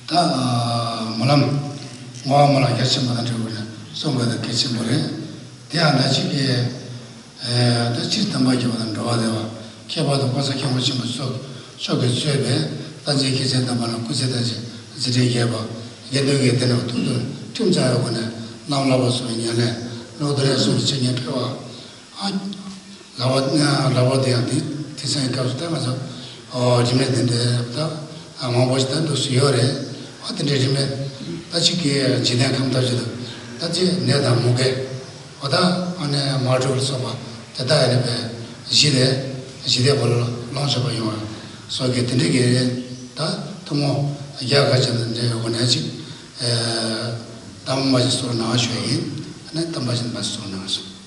ད་ཨ་སྨོན་ལམ་བསྔོ་བ་སྨོན་ལམ་རྒྱ་ཆེན་པོ་དང་འབྲེལ་བ་ནས་གསུངས་པ་དང་གལ་ཆེན་པོ་རེད། དེ་ཡང་ད་ཅིག་གི་ཨ་ད་སྤྱིར་དམ་པ་རྒྱལ་བ་དང་འགྲོ་བ་བདེ་བ་ཁྱད་པར་དུ་ཕ་ས་སྐྱེ་བོ་ཆེན་པོ་སོགས། མཆོག་གིས་གཙོས་པའི་བསྟན་འཛིན་མཁས་ཆེན་དམ་པ་ལ་སྐུ་ཚེ་བརྟན་ཅིང་རྗེས་དྲན་རྒྱས་པ། དགེ་འདུན་གྱིས་དེ་ནས་ཐུགས་དོན་ཁྲིམས་གཙང་བའི་སྒོ་ནས་རྣམ་བསླབ་པ་སོགས་ཉམས་ལེན། ལོ་དུ་རེ་སོགས་ཀྱི་འཆད་ཉན་ཕུལ་བ། ཨ། ལག་པ་ལག་པ་དེ་ཡང་དེ་དེང་སང་གི་སྐབས་སུ་ད་ང་ཚོ་ཨོ་རིན་མེད་དེ་འདྲའི་ད་མང་པོ་ཞིག་ད་འདུག་སུ་ཡོད་རེད། ཨ་དེ་འདྲའི་རིན་མེད་ད་ཅིག་གི་འཇིག་རྟེན་ཁམས་ཐབས་ཅིག་ཏུ་ད་ཅིག་ནད་དང་མུ་གེ། འོ་ད་ཨ་ནི་དམག་འཁྲུག་ལ་སོགས་པ་དེ་དག་ཡང་ནི་པའི་ཞི་བདེ་ཞི་བདེ་བོ་ལ་ལོངས་སྤྱོད་པ་ཡོང་བ་སོགས་ཀྱི་དེ་འདྲའི་གི་ད་ཐུན་མོང་རྒྱ་གར་ཅན་དང་འབྲེལ་བའི་སྒོ་ནས་ཅིག་ཨེ་གདམས་པ་ཞིག་གསུང་གནང་ཞུ་ཡིན། ཨ་ནི་གདམས་པ་ཞིག་མ་གསུང་གནང་སོང་།